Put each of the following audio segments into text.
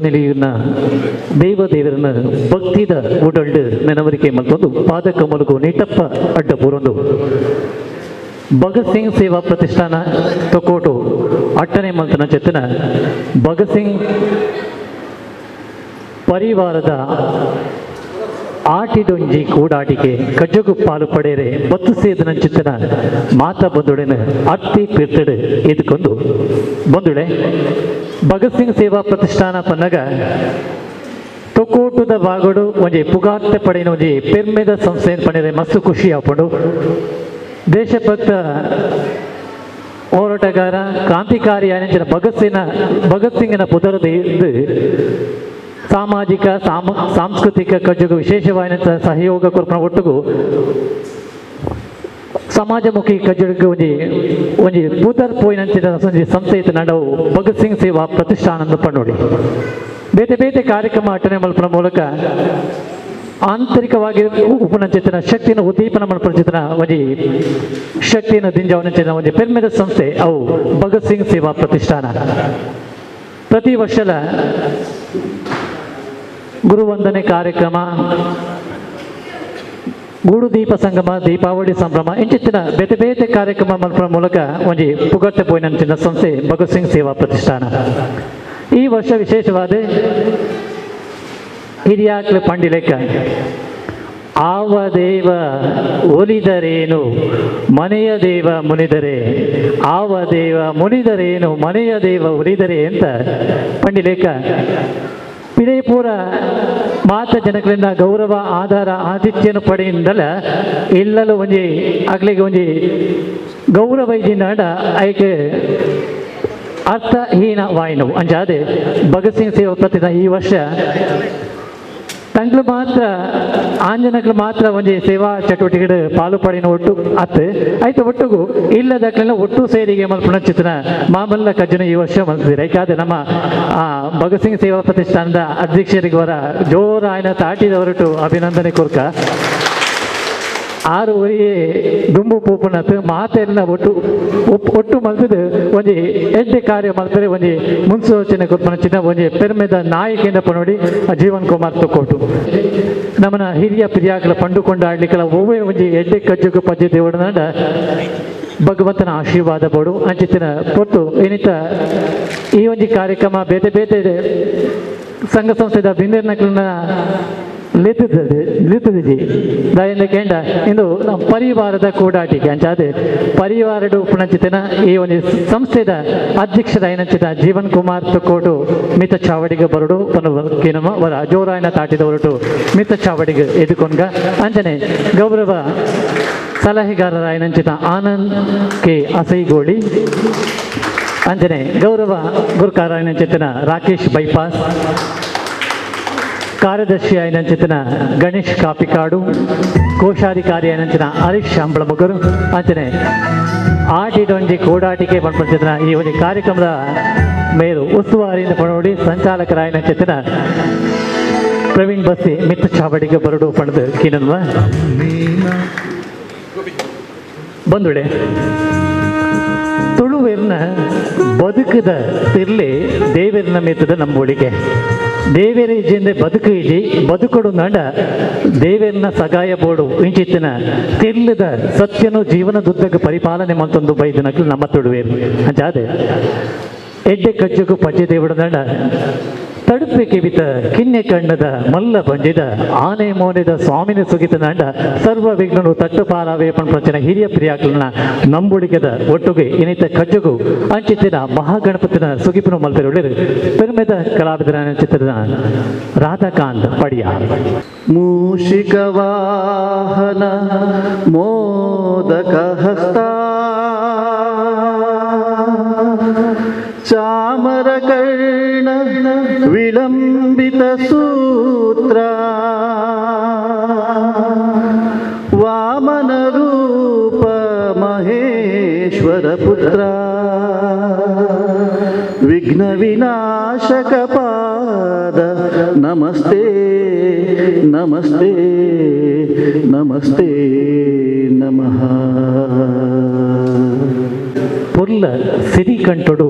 ನಿಲಿಯುನ ದೇವ ದೇವರನ ಭಕ್ತಿದ ಉಡಲ್ಡ್ ನೆನವರಿಕೆ ಮಲ್ತೊಂದು ಪಾದಕ ಮುಲುಗು ನೀಟಪ್ಪ ಅಡ್ಡ ಪೂರೊಂದು ಭಗತ್ ಸಿಂಗ್ ಸೇವಾ ಪ್ರತಿಷ್ಠಾನ ತೊಕ್ಕೊಟ್ಟು ಅಟ್ಟನೆ ಮಲ್ತನ ಚೆತ್ತನ ಭಗತ್ ಸಿಂಗ್ ಪರಿವಾರದ ಆಟಿಡೊಂಜಿ ಕೂಡಾಟಿಕೆ ಕಜ್ಜಗು ಪಾಲು ಪಡೆಯರೆ ಬತ್ತು ಸೇದನ ಚಿತ್ತನ ಮಾತ ಬಂದುಡೆನ ಅತ್ತಿ ಪಿರ್ತಡು ಎದ್ಕೊಂಡು ಬಂದುಡೆ. ಭಗತ್ ಸಿಂಗ್ ಸೇವಾ ಪ್ರತಿಷ್ಠಾನ ಪನ್ನಗ ತೊಕ್ಕೊಟ್ಟುದ ಬಾಗೋಡು ಒಂಜಿ ಪುಗಾರ್ತೆ ಪಡೆಯಿನ ಒಂಜಿ ಪೆರ್ಮೆದ ಸಂಸ್ಥೆ ಪಡೆಯರೆ ಮಸ್ತ್ ಖುಷಿ ಆಪುಂಡು. ದೇಶಭಕ್ತ ಹೋರಾಟಗಾರ, ಕ್ರಾಂತಿಕಾರಿ ಆಯಿನಂಚಿನ ಭಗತ್ ಸಿಂಗ್ನ ಪುದರದ ಇದು ಸಾಮಾಜಿಕ ಸಾಂಸ್ಕೃತಿಕ ಕಜ್ಜಗು ವಿಶೇಷವಾದ ಸಹಯೋಗ ಕೊರ್ಪುನ ಒಟ್ಟುಗು ಸಮಾಜಮುಖಿ ಕಜ್ಜಗ್ ಒಂಜಿ ಒಂಜಿ ಪುದರ್ ಪೋಯಿನಂಚಿನ ಒಂಜಿ ಸಂಸ್ಥೆ ಇತ್ತು ನಡವು ಭಗತ್ ಸಿಂಗ್ ಸೇವಾ ಪ್ರತಿಷ್ಠಾನ ಪಣ್ಣೋಡಿ. ಬೇತೆ ಬೇತೆ ಕಾರ್ಯಕ್ರಮ ಅಟ್ಟನೆ ಮಲ್ಪುನ ಮೂಲಕ ಆಂತರಿಕವಾಗಿ ಉಪನಂಚಿತನ ಶಕ್ತಿನ ಉದ್ದೀಪನ ಮಲ್ಪುನಂಚಿತನ ಒಂಜಿ ಶಕ್ತಿನ ದಿಂಜವನಂಚಿನ ಒಂಜಿ ಪೆರ್ಮೆದ ಸಂಸ್ಥೆ ಅವು ಭಗತ್ ಸಿಂಗ್ ಸೇವಾ ಪ್ರತಿಷ್ಠಾನ. ಪ್ರತಿ ವರ್ಷದ ಗುರುವಂದನೆ ಕಾರ್ಯಕ್ರಮ, ಗೂಡುದೀಪ ಸಂಗಮ, ದೀಪಾವಳಿ ಸಂಭ್ರಮ ಇಂಚಿತ್ತಿನ ಬೇತೆ ಬೇತೆ ಕಾರ್ಯಕ್ರಮ ಮಲ್ಪುನ ಮೂಲಕ ಒಂಜಿ ಪುಗರ್ತೆ ಪೋಯಿನಂಚಿನ ಸಂಸ್ಥೆ ಭಗತ್ ಸಿಂಗ್ ಸೇವಾ ಪ್ರತಿಷ್ಠಾನ. ಈ ವರ್ಷ ವಿಶೇಷವಾದ ಹಿರಿಯಾಕ್ಲ ಪಂಡಿಲೆಕ್ಕ, ಆವ ದೇವ ಒಲಿದರೇನು, ಮನೆಯ ದೇವ ಮುನಿದರೆ, ಆವ ದೇವ ಮುನಿದರೇನು, ಮನೆಯ ದೇವ ಒಲಿದರೆ ಅಂತ ಪಂಡಿಲೇಖ. ಪಿಡೈಪೂರ ಮಾತ ಜನಗಳಿಂದ ಗೌರವ, ಆಧಾರ, ಆತಿಥ್ಯನು ಪಡೆಯಿಂದಲ ಇಲ್ಲಲು ಒಂಜಿ ಅಗ್ಲಿಗೆ ಒಂಜಿ ಗೌರವ ಇದ್ದಿನಾಡ ಐಕೆ ಅರ್ಥಹೀನ ವಾಯಿನವು. ಅಂಚಾದೆ ಭಗತ್ ಸಿಂಗ್ ಸೇವಾ ಪ್ರತಿಷ್ಠಾನ ಈ ವರ್ಷ ತಂಗ್ಳು ಮಾತ್ರ, ಆಂಜನಕ್ಲು ಮಾತ್ರ ಒಂಜಿ ಸೇವಾ ಚಟುವಟಿಕೆ ಪಾಲು ಪಡಿನ ಒಟ್ಟು ಅತ್ತು ಆಯ್ತು. ಒಟ್ಟುಗು ಇಲ್ಲದಕ್ಲೆಲ್ಲ ಒಟ್ಟು ಸೇರಿಗೆ ಮಲ್ಪುನ ಚಿತ್ರನ ಮಾಮಲ್ಲ ಕಜ್ಜನ ಈ ವರ್ಷ ಮಲ್ತಿದ್ದೀರಿ. ಯಾಕಾದ್ರೆ ನಮ್ಮ ಭಗತ್ ಸಿಂಗ್ ಸೇವಾ ಪ್ರತಿಷ್ಠಾನದ ಅಧ್ಯಕ್ಷರಿಗೆ ಅವರ ಜೋರಾಯನ ತಾಟಿದವರಟು ಅಭಿನಂದನೆ ಕೊರ್ಕ. ಆರು ಒರಿಯೇ ದುಂಬು ಪೂಪುನತ್ ಮಾತೆಲ್ಲ ಒಟ್ಟು ಒಟ್ಟು ಮಲ್ತದು ಒಂಜಿ ಎಡ್ಡೆ ಕಾರ್ಯ ಮಲ್ಪರೆ ಒಂಜಿ ಮುನ್ಸೂಚನೆ ಕೊರ್ಪುನ ಚಿನ್ನ ಒಂಜಿ ಪೆರ್ಮೆದ ನಾಯಕಿಂದ ನೋಡಿ ಜೀವನ್ ಕುಮಾರ್ ತೊಕ್ಕೊಟ್ಟು. ನಮ್ಮನ ಹಿರಿಯ ಪಿರಿಯಾಕಲ ಪಂಡುಕೊಂಡ ಆಡ್ಲಿಕ್ಕಲ ಒವ್ವೇ ಒಂಜಿ ಎಡ್ಡೆ ಕಜ್ಜುಗು ಪಜ್ಜೆ ದೇವಡನಾಡ ಭಗವಂತನ ಆಶೀರ್ವಾದ ಬೋಡು. ಅಂಚಿತ್ತಿನ ಪೊತ್ತು ಏನಿತ ಈ ಒಂಜಿ ಕಾರ್ಯಕ್ರಮ ಬೇತೆ ಬೇತೆ ಸಂಘ ಸಂಸ್ಥೆದ ಬಿಂದಿರ್ನಕ್ಲನ್ನ ಲೆತ್ತುತ್ತದೆ ಲೆತ್ತುದಿಜಿ ದಯಿಂದ ಕೇಂಡ ಇಂದು ನಮ್ಮ ಪರಿವಾರದ ಕೂಡಾಟಿಕೆ. ಅಂಚಾದೆ ಪರಿವಾರಡು ಪುಣಚಿತನ ಈ ಒಂದು ಸಂಸ್ಥೆದ ಅಧ್ಯಕ್ಷರ ಏನಂಚಿತ ಜೀವನ್ ಕುಮಾರ್ ತೊಕ್ಕೊಟ್ಟು ಮಿತ ಚಾವಡಿಗೆ ಬರಡು ಕಿನಮ ವರ ಜೋರಾಯನ ತಾಟಿದ ಹೊರಟು ಮಿತ ಚಾವಡಿಗೆ ಎದುಕೊಂಡ್ಗ. ಅಂಚನೆ ಗೌರವ ಸಲಹೆಗಾರರ ಏನಂಚಿತ ಆನಂದ್ ಕೆ ಅಸೈಗೋಳಿ, ಅಂಚನೆ ಗೌರವ ಗುರುಕಾರ ಏನಂಚಿತನ ರಾಕೇಶ್ ಬೈಪಾಸ್, ಕಾರ್ಯದರ್ಶಿ అయినంಚಿತನ ಗಣೇಶ್ ಕಾಪಿಕಾಡು, ಕೋಶಾಧಿಕಾರಿ అయినంచిన ಹರೀಶ್ ಅಂಬಳಮುಗರು. ಅಂಚನೆ ಆಟಿಡೊಂಜಿ ಕೂಡಾಟಿಕೆ ಪಂಪಂಚಿತನ ಈ ಒಂದು ಕಾರ್ಯಕ್ರಮದ ಮೇಲು ಉಸ್ತುವಾರಿಯಿಂದ ಪಣೋಡಿ ಸಂಚಾಲಕರಾಯನಂಚಿತನ ಪ್ರವೀಣ್ ಬಸ್ಸಿ ಮಿತ್ತ ಚಾವಡಿಗೆ ಬರಡು ಪಣದು ಕಿನನ್ವ. ಬಂದುಡೆ, ತುಳುವೆರ್ನ ಬದುಕದ ತಿರ್ಲೆ ದೇವೆರ್ನ ಮೆತ್ತದ ನಂಬೋಳಿಕೆ. ದೇವೇರ ಇಜ್ಜಿಂದೆ ಬದುಕು ಇಜ್ಜಿ, ಬದುಕಡು ನಡ ದೇವೇರ್ನ ಸಗಾಯ ಬೋಡು. ಇಂಚಿತ್ತಿನ ತಿರ್ಲದ ಸತ್ಯನು ಜೀವನ ದುದ್ದಗ ಪರಿಪಾಲನೆ ಮಂತೊಂದು ಬೈದನಕ್ಲು ನಮ್ಮ ತುಳುವೇರು. ಅಂಚಾದೆ ಎಡ್ಡೆ ಕಜ್ಜಗು ಪಜ್ಜೆ ದೇವಡ ನಡ ತಡುಪೆ ಕಿವಿತ ಕಿನ್ನೆ ಕಣ್ಣದ ಮಲ್ಲ ಬಂಜಿದ ಆನೆ ಮೋನೆದ ಸ್ವಾಮಿನ ಸುಗಿತ ನಂಡ ಸರ್ವ ವಿಘ್ನನು ತಟ್ಟು ಪಾರಾವೇ ಪಂಚನ ಹಿರಿಯ ಪ್ರಿಯಾಕ್ಲನ ನಂಬುಡಿಗೆದ ಒಟ್ಟುಗೆ ಇನಿತ ಕಜ್ಜಗು ಅಂಚಿತ್ತಿನ ಮಹಾಗಣಪತಿನ ಸುಗಿಪುನು ಮಲ್ಪೆರುಳ್ಳಿರು ಪೆರುಮೆದ ಕಲಾವಿದರ ಚಿತ್ರದ ರಾಧಾಕಾಂತ್ ಪಡಿಯಾರ್. ಮೂಷಿಕವಾಹನ ಮೋದಕಹಸ್ತ, ಚಾಮರಕರ್ಣ ವಿಳಂಬಿತ ಸೂತ್ರ, ವಾಮನ ರೂಪ ಮಹೇಶ್ವರ ಪುತ್ರ, ವಿಘ್ನ ವಿನಾಶಕ ಪಾದ ನಮಸ್ತೆ ನಮಸ್ತೆ ನಮಸ್ತೆ ನಮಃ. ಪೊರ್ಲ ಸಿರಿ ಕಂಟೊಡು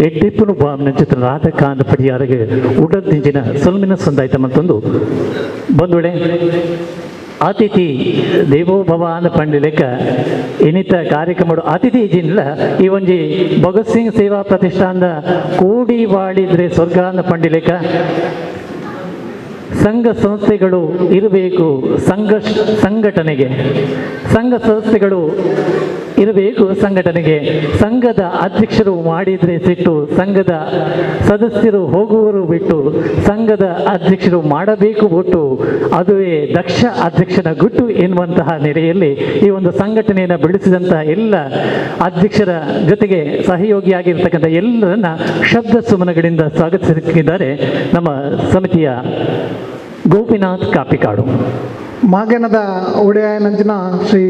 ಎಡ್ಡೆಪ್ಪುನು ಬಾಮ್ನ ಚಿತ್ರ ರಾಧಕಾಂತ ಪಡಿಯಾರಿಗೆ ಉಡದಿಂಚಿನ ಸೊಲ್ಮಿನ ಸಂದಾಯ್ತ ಮತ್ತೊಂದು ಬಂಧುಳೆ ಅತಿಥಿ ದೇವೋ ಭವ ಅಂದ ಪಂಡಿ ಲೆಕ್ಕ ಇನ್ನಿತ ಕಾರ್ಯಕ್ರಮ ಅತಿಥಿ ಜಿಲ್ಲ ಈ ಒಂಜಿ ಭಗತ್ ಸಿಂಗ್ ಸೇವಾ ಪ್ರತಿಷ್ಠಾನದ ಕೋಡಿ ವಾಳಿದ್ರೆ ಸ್ವರ್ಗ ಅಂದ ಪಂಡಿ ಲೆಕ್ಕ ಸಂಘ ಸಂಸ್ಥೆಗಳು ಇರಬೇಕು, ಸಂಘ ಸಂಘಟನೆಗೆ ಸಂಘ ಸಂಸ್ಥೆಗಳು ಇರಬೇಕು, ಸಂಘಟನೆಗೆ ಸಂಘದ ಅಧ್ಯಕ್ಷರು ಮಾಡಿದರೆ ಸಿಟ್ಟು, ಸಂಘದ ಸದಸ್ಯರು ಹೋಗುವರು ಬಿಟ್ಟು, ಸಂಘದ ಅಧ್ಯಕ್ಷರು ಮಾಡಬೇಕು ಒಟ್ಟು, ಅದುವೇ ದಕ್ಷ ಅಧ್ಯಕ್ಷನ ಗುಟ್ಟು ಎನ್ನುವಂತಹ ನೆಲೆಯಲ್ಲಿ ಈ ಒಂದು ಸಂಘಟನೆಯನ್ನು ಬೆಳೆಸಿದಂತಹ ಎಲ್ಲ ಅಧ್ಯಕ್ಷರ ಜೊತೆಗೆ ಸಹಯೋಗಿಯಾಗಿರ್ತಕ್ಕಂಥ ಎಲ್ಲರನ್ನ ಶಬ್ದ ಸುಮನಗಳಿಂದ ಸ್ವಾಗತಿಸಿದ್ದಾರೆ ನಮ್ಮ ಸಮಿತಿಯ ಗೋಪಿನಾಥ್ ಕಾಪಿಕಾಡು. ಮಾಗನದ ಒಡೆಯನಂಚಿನ ಶ್ರೀ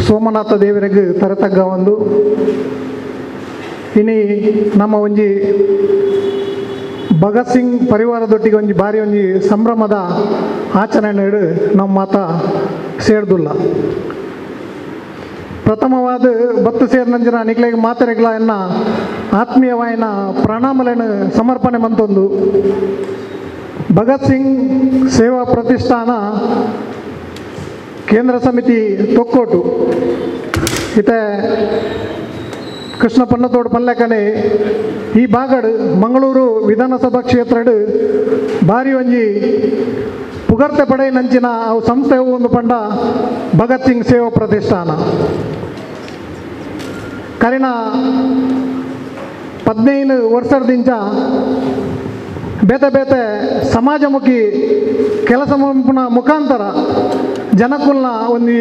ಸೋಮನಾಥ ದೇವರಿಗೆ ತರತಗ್ಗ ಒಂದು ಇನಿ ನಮ್ಮ ಒಂಜಿ ಭಗತ್ ಸಿಂಗ್ ಪರಿವಾರದೊಟ್ಟಿಗೆ ಒಂಜಿ ಬಾರಿ ಒಂಜಿ ಸಂಭ್ರಮದ ಆಚರಣೆ ನಮ್ಮ ಮಾತ ಸೇರ್ದುಲ್ಲ. ಪ್ರಥಮವಾದ ಬತ್ತು ಸೇರಿನಂಚಿನ ನಿಕ್ಲೆಗ್ ಮಾತೆರೆಗ್ಲ ಎನ್ನ ಆತ್ಮೀಯವಾಯಿನ ಪ್ರಣಾಮಲೆನು ಸಮರ್ಪಣೆ ಮಂತೊಂದು ಭಗತ್ ಸಿಂಗ್ ಸೇವಾ ಪ್ರತಿಷ್ಠಾನ ಕೇಂದ್ರ ಸಮಿತಿ ತೊಕ್ಕೋಟು ಇತ್ತೆ ಕೃಷ್ಣ ಪನ್ನತೋಡು ಪಲ್ಲೆಕನೆ ಈ ಭಾಗಡ್ ಮಂಗಳೂರು ವಿಧಾನಸಭಾ ಕ್ಷೇತ್ರಡ್ ಬಾರಿ ಒಂಜಿ ಪುಗರ್ತೆ ಪಡೆಯಿನಂಚಿನ ಅವು ಸಂಸ್ಥೆ ಒಂದು ಪಂಡ ಭಗತ್ ಸಿಂಗ್ ಸೇವಾ ಪ್ರತಿಷ್ಠಾನ. ಕರಿನ 15 ವರ್ಷದಿಂಚ ಬೇತೆ ಬೇತೆ ಸಮಾಜಮುಖಿ ಕೆಲಸ ಮಂಪುನ ಮುಖಾಂತರ ಜನಕುಲ್ನ ಒಂದು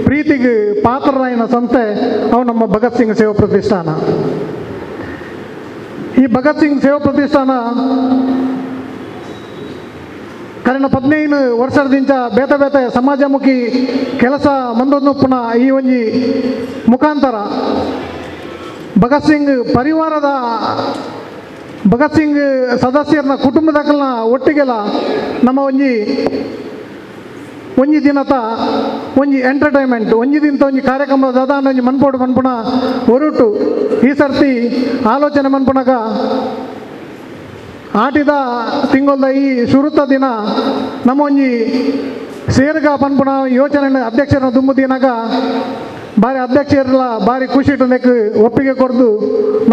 ಪ್ರೀತಿಗೆ ಪಾತ್ರರಾಯಿನ ಸಂಸ್ಥೆ ಅವು ನಮ್ಮ ಭಗತ್ ಸಿಂಗ್ ಸೇವಾ ಪ್ರತಿಷ್ಠಾನ. ಈ ಭಗತ್ ಸಿಂಗ್ ಸೇವಾ ಪ್ರತಿಷ್ಠಾನ ಕರಿನ 15 ವರ್ಷದಿಂಚ ಬೇತೆ ಬೇತೆ ಸಮಾಜಮುಖಿ ಕೆಲಸ ಮಂದೊಂದುಪ್ಪುನ ಈ ಒಂಜಿ ಮುಖಾಂತರ ಭಗತ್ ಸಿಂಗ್ ಪರಿವಾರದ ಭಗತ್ ಸಿಂಗ್ ಸದಸ್ಯರನ್ನ ಕುಟುಂಬದಕಲ್ನ ಒಟ್ಟಿಗೆಲ್ಲ ನಮ್ಮ ಒಂಜಿ ಒಂಜಿ ದಿನತ ಒಂಜಿ ಎಂಟರ್ಟೈನ್ಮೆಂಟ್ ಒಂಜಿ ದಿನತ ಒಂಜಿ ಕಾರ್ಯಕ್ರಮ ದಾದಾನ ಒಂಜಿ ಮನ್ಪೋಡು ಮನ್ಪುನ ಹೊರಟು ಈ ಸರ್ತಿ ಆಲೋಚನೆ ಮನ್ಪುನಗ ಆಟಿದ ತಿಂಗೊಲ್ದ ಈ ಶುರುತ ದಿನ ನಮ್ಮ ಒಂಜಿ ಸೇರ್ಗ ಪನ್ಪುನ ಯೋಚನೆ ಅಧ್ಯಕ್ಷರನ್ನ ದುಂಬು ದಿನಾಗ ಬಾರಿ ಅಧ್ಯಕ್ಷರಲ್ಲ ಬಾರಿ ಖುಷಿ ಇಟ್ಟು ಒಪ್ಪಿಗೆ ಕೊಡ್ದು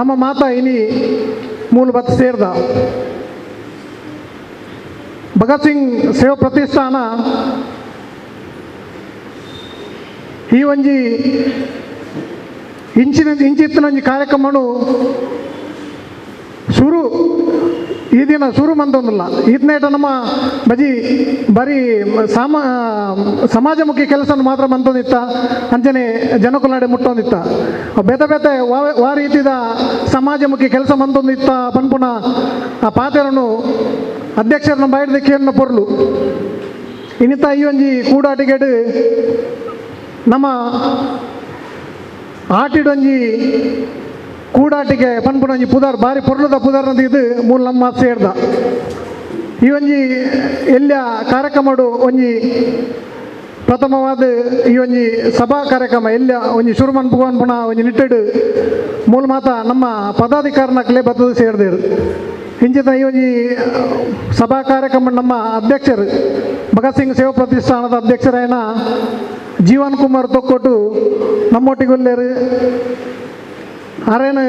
ನಮ್ಮ ಮಾತಾ ಇನಿ ಮೂಲ ಬತ್ ಸೇರ್ದ. ಭಗತ್ ಸಿಂಗ್ ಸೇವಾ ಪ್ರತಿಷ್ಠಾನ ಈ ಒಂಜಿ ಇಂಚಿನ ಇಂಚಿತ್ತಿನ ಒಂಜಿ ಕಾರ್ಯಕ್ರಮನು ಶುರು ಈ ದಿನ ಶುರು ಮಂತೊಂದಿಲ್ಲ. ಈತನೇಟ ನಮ್ಮ ಬಜಿ ಬರೀ ಸಮಾಜಮುಖಿ ಕೆಲಸ ಮಾತ್ರ ಮಂತೊಂದಿತ್ತ ಅಂಚನೆ ಜನಕುಲಾಡೆ ಮುಟ್ಟೊಂದಿತ್ತ ಬೇತೆ ಬೇತೆ ವಾ ರೀತಿದ ಸಮಾಜಮುಖಿ ಕೆಲಸ ಮಂತೊಂದಿತ್ತ ಪನ್ಪುನ ಆ ಪಾತೆರನು ಅಧ್ಯಕ್ಷರನ್ನ ಬಯಡ್ದ ಕೇಳಿನ ಪೊರ್ಲು. ಇನ್ನಿತ ಈ ಒಂಜಿ ಕೂಡಾಟಿಗೆಡು ನಮ್ಮ ಆಟಿಡೊಂಜಿ ಕೂಡಾಟಿಗೆ ಪನ್ಪುನ ಒಂಜಿ ಪುದಾರ್ ಬಾರಿ ಪೊರ್ಲುದ ಪುದಾರ್ನದ ಇದು ಮೂಲ ನಮ್ಮ ಸೇರ್ದ ಈ ಒಂಜಿ ಎಲ್ಲ ಕಾರ್ಯಕ್ರಮಡು ಒಂಜಿ ಪ್ರಥಮವಾದ ಈ ಒಂಜಿ ಸಭಾ ಕಾರ್ಯಕ್ರಮ ಎಲ್ಲ ಒಂಜಿ ಶುರು ಮನ್ಪು ಅನ್ಪುನ ಒಂಜಿ ನಿಟ್ಟೆಡು ಮೂಲ ಮಾತ ನಮ್ಮ ಪದಾಧಿಕಾರನಕ್ಲೆ ಬತ್ತದ ಸೇರ್ದೇರು. ಇಂಚಿತ ಈ ಒಂಜಿ ಸಭಾ ಕಾರ್ಯಕ್ರಮ ನಮ್ಮ ಅಧ್ಯಕ್ಷರು ಭಗತ್ ಸಿಂಗ್ ಸೇವಾ ಪ್ರತಿಷ್ಠಾನದ ಅಧ್ಯಕ್ಷರಾಯನ ಜೀವನ್ ಕುಮಾರ್ ತೊಕ್ಕೊಟ್ಟು ನಮ್ಮೊಟ್ಟಿಗುಲ್ಲೇರು ಆರೇನು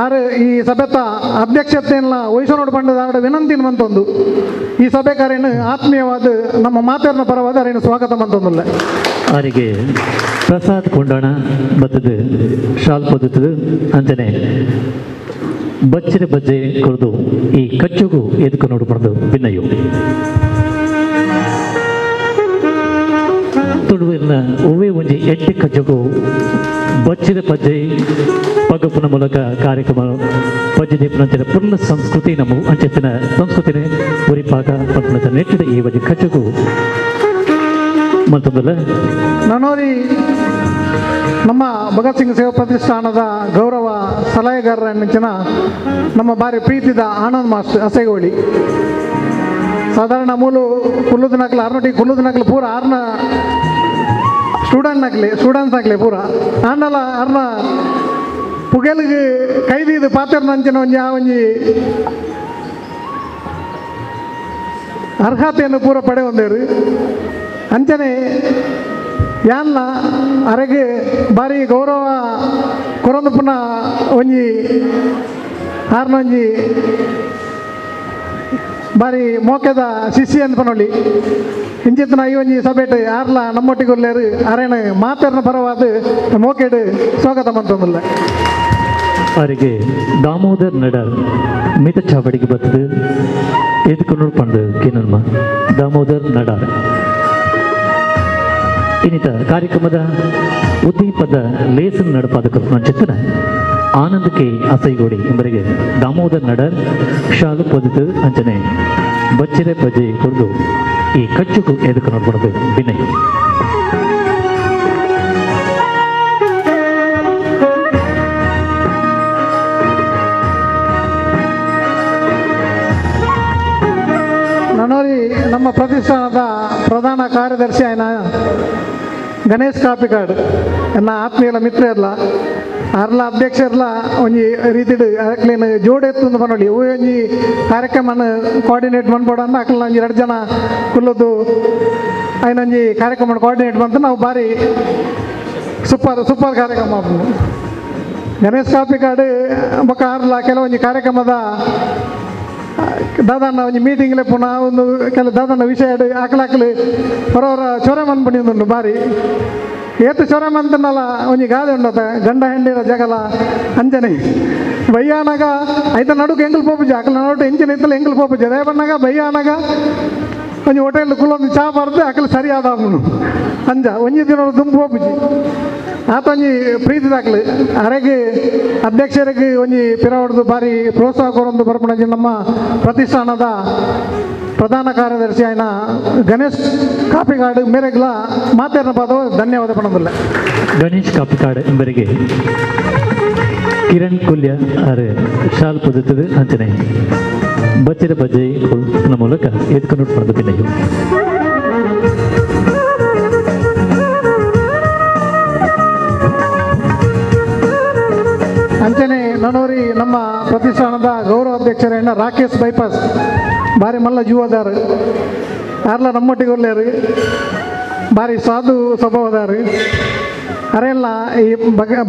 ಆರು ಈ ಸಭೆತ ಅಧ್ಯಕ್ಷತೆಯನ್ನ ವಹಿಸೋನೋಡು ಪಂಡದ ಆಡ ವಿನಂತಿ ಮಂತೊಂದು ಈ ಸಭೆಕಾರೇನು ಆತ್ಮೀಯವಾದ ನಮ್ಮ ಮಾತೆಯನ್ನ ಪರವಾದ ಅರೇನು ಸ್ವಾಗತ ಮಂತೊಂದುಲ್ಲ. ಅವರಿಗೆ ಪ್ರಸಾದ್ ಕೊಂಡೋಣ ಬತ್ತದ ಶಾಲ್ ಪದ್ಧತದ ಅಂಚನೆ ಬಚ್ಚಿನ ಬಜ್ಜೆ ಕೊರದು ಈ ಕಚ್ಚುಗು ಎದ್ಕು ನೋಡು ಪಡೆದು ಭಿನ್ನಯು ತುಳುವಿನ ಒವ್ವೇ ಒಂಜಿ ಎಡ್ಡೆ ಕಜ್ಜಗು ಬಚ್ಚಿದ ಪಜ್ಜೆ ಪಗಪುನ ಮೂಲಕ ಕಾರ್ಯಕ್ರಮ ಪಜ್ಜೆ ದೀಪನಂಚಿನ ಪೂರ್ಣ ಸಂಸ್ಕೃತಿ ನಮ್ಮ ಅಂಚೆತ್ತಿನ ಸಂಸ್ಕೃತಿನೇ ಉರಿಪಾಕ ಪಂಪುನ ನೆಟ್ಟಿದ ಈ ಒಂಜಿ ಕಜ್ಜಗು ಮತ್ತೊಂದಲ್ಲ. ನನೋರಿ ನಮ್ಮ ಭಗತ್ ಸಿಂಗ್ ಸೇವಾ ಪ್ರತಿಷ್ಠಾನದ ಗೌರವ ಸಲಹೆಗಾರರ ನೆಂಚಿನ ನಮ್ಮ ಬಾರಿ ಪ್ರೀತಿದ ಆನಂದ್ ಮಾಸ್ಟರ್ ಅಸೆಗೋಳಿ. ಸಾಧಾರಣ ಮೂಲು ಕುಲ್ಲುದ ನಕಲು ಆರ್ನೊಟ್ಟಿಗೆ ಕುಲ್ಲುದ ನಕಲು ಪೂರ ಆರ್ನ ಸ್ಟೂಡೆಂಟ್ ನಕಲಿ ಸ್ಟೂಡೆಂಟ್ಸ್ ನಕಲಿ ಪೂರ ಆಂಡಲ ಆರ್ನ ಪುಗೆಲ್ಗ್ ಕೈದೀದು ಪಾತೆರ್ನಂಚಿನ ಒಂಜಿ ಆ ಒಂಜಿ ಅರ್ಹತೆಯನ್ನು ಪೂರ ಪಡೆಯೊಂದೇರು. ಅಂಚನೆ ಯಾನ್ನ ಅರೆಗೆ ಬಾರಿ ಗೌರವ ಕೊರೊಂದು ಪುನಃ ಒಂಜಿ ಆರ್ನೊಂಜಿ ಬಾರಿ ಮೋಕೆದ ಶಿಷ್ಯ ಅನ್ಪನೊಳಿ ಇಂಚಿತ್ತಿನ ಈ ಒಂಜಿ ಸಭೆಟ್ ಆರ್ಲ ನಮ್ಮೊಟ್ಟಿಗೆ ಉಲ್ಲೇರು ಅರೇನ ಮಾತೆರ್ನ ಪರವಾದ ಮೋಕೆಡ್ ಸ್ವಾಗತ ಮಂತೊಂದುಲ್ಲ. ಅವರಿಗೆ ದಾಮೋದರ್ ನಡಾರ್ ಮಿತ ಚಾವಡಿಗೆ ಬತ್ತದು ಎದುಕೊನೂರು ಪಂಡು ಕೇನನ್ಮ ದಾಮೋದರ್ ನಡಾರ್. ಇನ್ನಿತ ಕಾರ್ಯಕ್ರಮದ ಉದ್ದೀಪದ ಲೇಸನ್ ನಡಪಾದ ಚಿತ್ತನ ಆನಂದ್ ಕೆ ಅಸೈಗೋಡಿ ಎಂಬರಿಗೆ ದಾಮೋದರ್ ನಡಾರ್ ಶಾಲು ಪೊದಿತು ಅಂಚನೆ ಬಚ್ಚಿರೆ ಬಜೆ ಕೊಡ್ದು ಈ ಕಚ್ಚುಕು ಎದುಕು ನೋಡ್ಬಾರ್ದು ವಿನಯ್. ನನೋರಿ ನಮ್ಮ ಪ್ರತಿಷ್ಠಾನದ ಪ್ರಧಾನ ಕಾರ್ಯದರ್ಶಿ ಆಯ್ನ ಗಣೇಶ್ ಕಾಪಿಕಾಡ್ ಎನ್ನ ಆತ್ಮೀಯಲ ಮಿತ್ರ ಇರ್ಲ ಅರ್ಲ ಅಧ್ಯಕ್ಷರ್ಲ ಒಂಜಿ ರೀತಿಡ್ ಅಕ್ಲೇನ್ ಜೋಡೆತ್ತುಂದು ಪನೊಲಿ ಅವು ಒಂಜಿ ಕಾರ್ಯಕ್ರಮನ ಕೋಆರ್ಡಿನೇಟ್ ಮನ್ಪೊಡಂದ ಅಕ್ಲ ಒಂಜಿ ಎರಡು ಜನ ಕುಲ್ಲುದು ಐನೊಂಜಿ ಕಾರ್ಯಕ್ರಮ ಕೋಆರ್ಡಿನೇಟ್ ಬಂತು ನಾವು ಭಾರಿ ಸೂಪರ್ ಸೂಪರ್ ಕಾರ್ಯಕ್ರಮ ಆಪುಂಡು. ಗಣೇಶ್ ಕಾಪಿಕಾಡ್ ಬೊಕ್ಕ ಆರ್ಲ ಕೆಲವೊಂಜಿ ಕಾರ್ಯಕ್ರಮದ ದಾದಣ್ಣ ಒಂಜಿ ಮೀಟಿಂಗ್ಲೆ ಪುನಃ ಒಂದು ಕೆಲ ದಾದಣ್ಣ ವಿಷಯ ಆಕಲಾಕಲಿ ಹೊರವರ ಚೊರೆ ಮನ್ಪುಂಡು ಬಾರಿ ಏತು ಚೊರೆ ಮಂತನಲ್ಲ ಒಂಜಿ ಗಾದೆ ಉಂಡತ ಗಂಡ ಹೆಂಡಿರ ಜಗಲ ಅಂಜನೆ ಬಯ್ಯಾನಗ ಐತ ನಡುಕು ಎಂಕಲ್ ಪೋಪುಜಿ ಅಕಲ ನಡುಟು ಎಂಚಿನ ಇತ್ತಲ ಎಂಕಲ್ ಪೋಪುಜಿ ಅದೇ ಬಣ್ಣಗ ಬಯ್ಯಾನಗ ಒಂಜಿ ಹೋಟೆಲ್ ಕುಲ್ಲೊಂದು ಚಾ ಬರ್ದು ಅಕಲ್ ಸರಿಯಾದ ಅಂಜ ಒಂಜಿ ದಿನ ದುಂಬು ಪೋಪುಜಿ ಆತ ಒಂಜಿ ಪ್ರೀತಿ ದಾಖಲೆ ಅರೆಗೆ ಅಧ್ಯಕ್ಷರಿಗೆ ಒಂಜಿ ಪಿರವಡ್ದು ಬಾರಿ ಪ್ರೋತ್ಸಾಹ ಕೊರೊಂದು ಬರ್ಪುಣಜಿ ನಮ್ಮ ಪ್ರತಿಷ್ಠಾನದ ಪ್ರಧಾನ ಕಾರ್ಯದರ್ಶಿ ಆಯ್ನ ಗಣೇಶ್ ಕಾಪಿಗಾಡು ಮೇರೆಗ್ಲ ಮಾತೇರ್ನ ಪದವು ಧನ್ಯವಾದ ಪಣದಿಲ್ಲ. ಗಣೇಶ್ ಕಾಪಿಕಾಡ್ ಎಂಬರಿಗೆ ಕಿರಣ್ ಕುಲ್ಯ ಆರು ಶಾಲ್ ಪೊದುತ್ತದೆ ಅಂಚನೆ ಬಚ್ಚಿರ ಬಜ್ಜೆ ಮೂಲಕ ಎದ್ಕೊಂಡು ಪಡೆದ ಬಿನ್ನಯು. ಅಂಚನೆ ನನೋರಿ ನಮ್ಮ ಪ್ರತಿಷ್ಠಾನದ ಗೌರವ ಅಧ್ಯಕ್ಷರಣ್ಣ ರಾಕೇಶ್ ಬೈಪಾಸ್ ಬಾರಿ ಮಲ್ಲ ಜೀವದಾರು ಆರ್ಲ ನಮ್ಮೊಟ್ಟಿಗೆ ಒಲ್ಲೇರು ಬಾರಿ ಸಾಧು ಸ್ವಭಾವದಾರು ಅರೆಲ್ಲ ಈ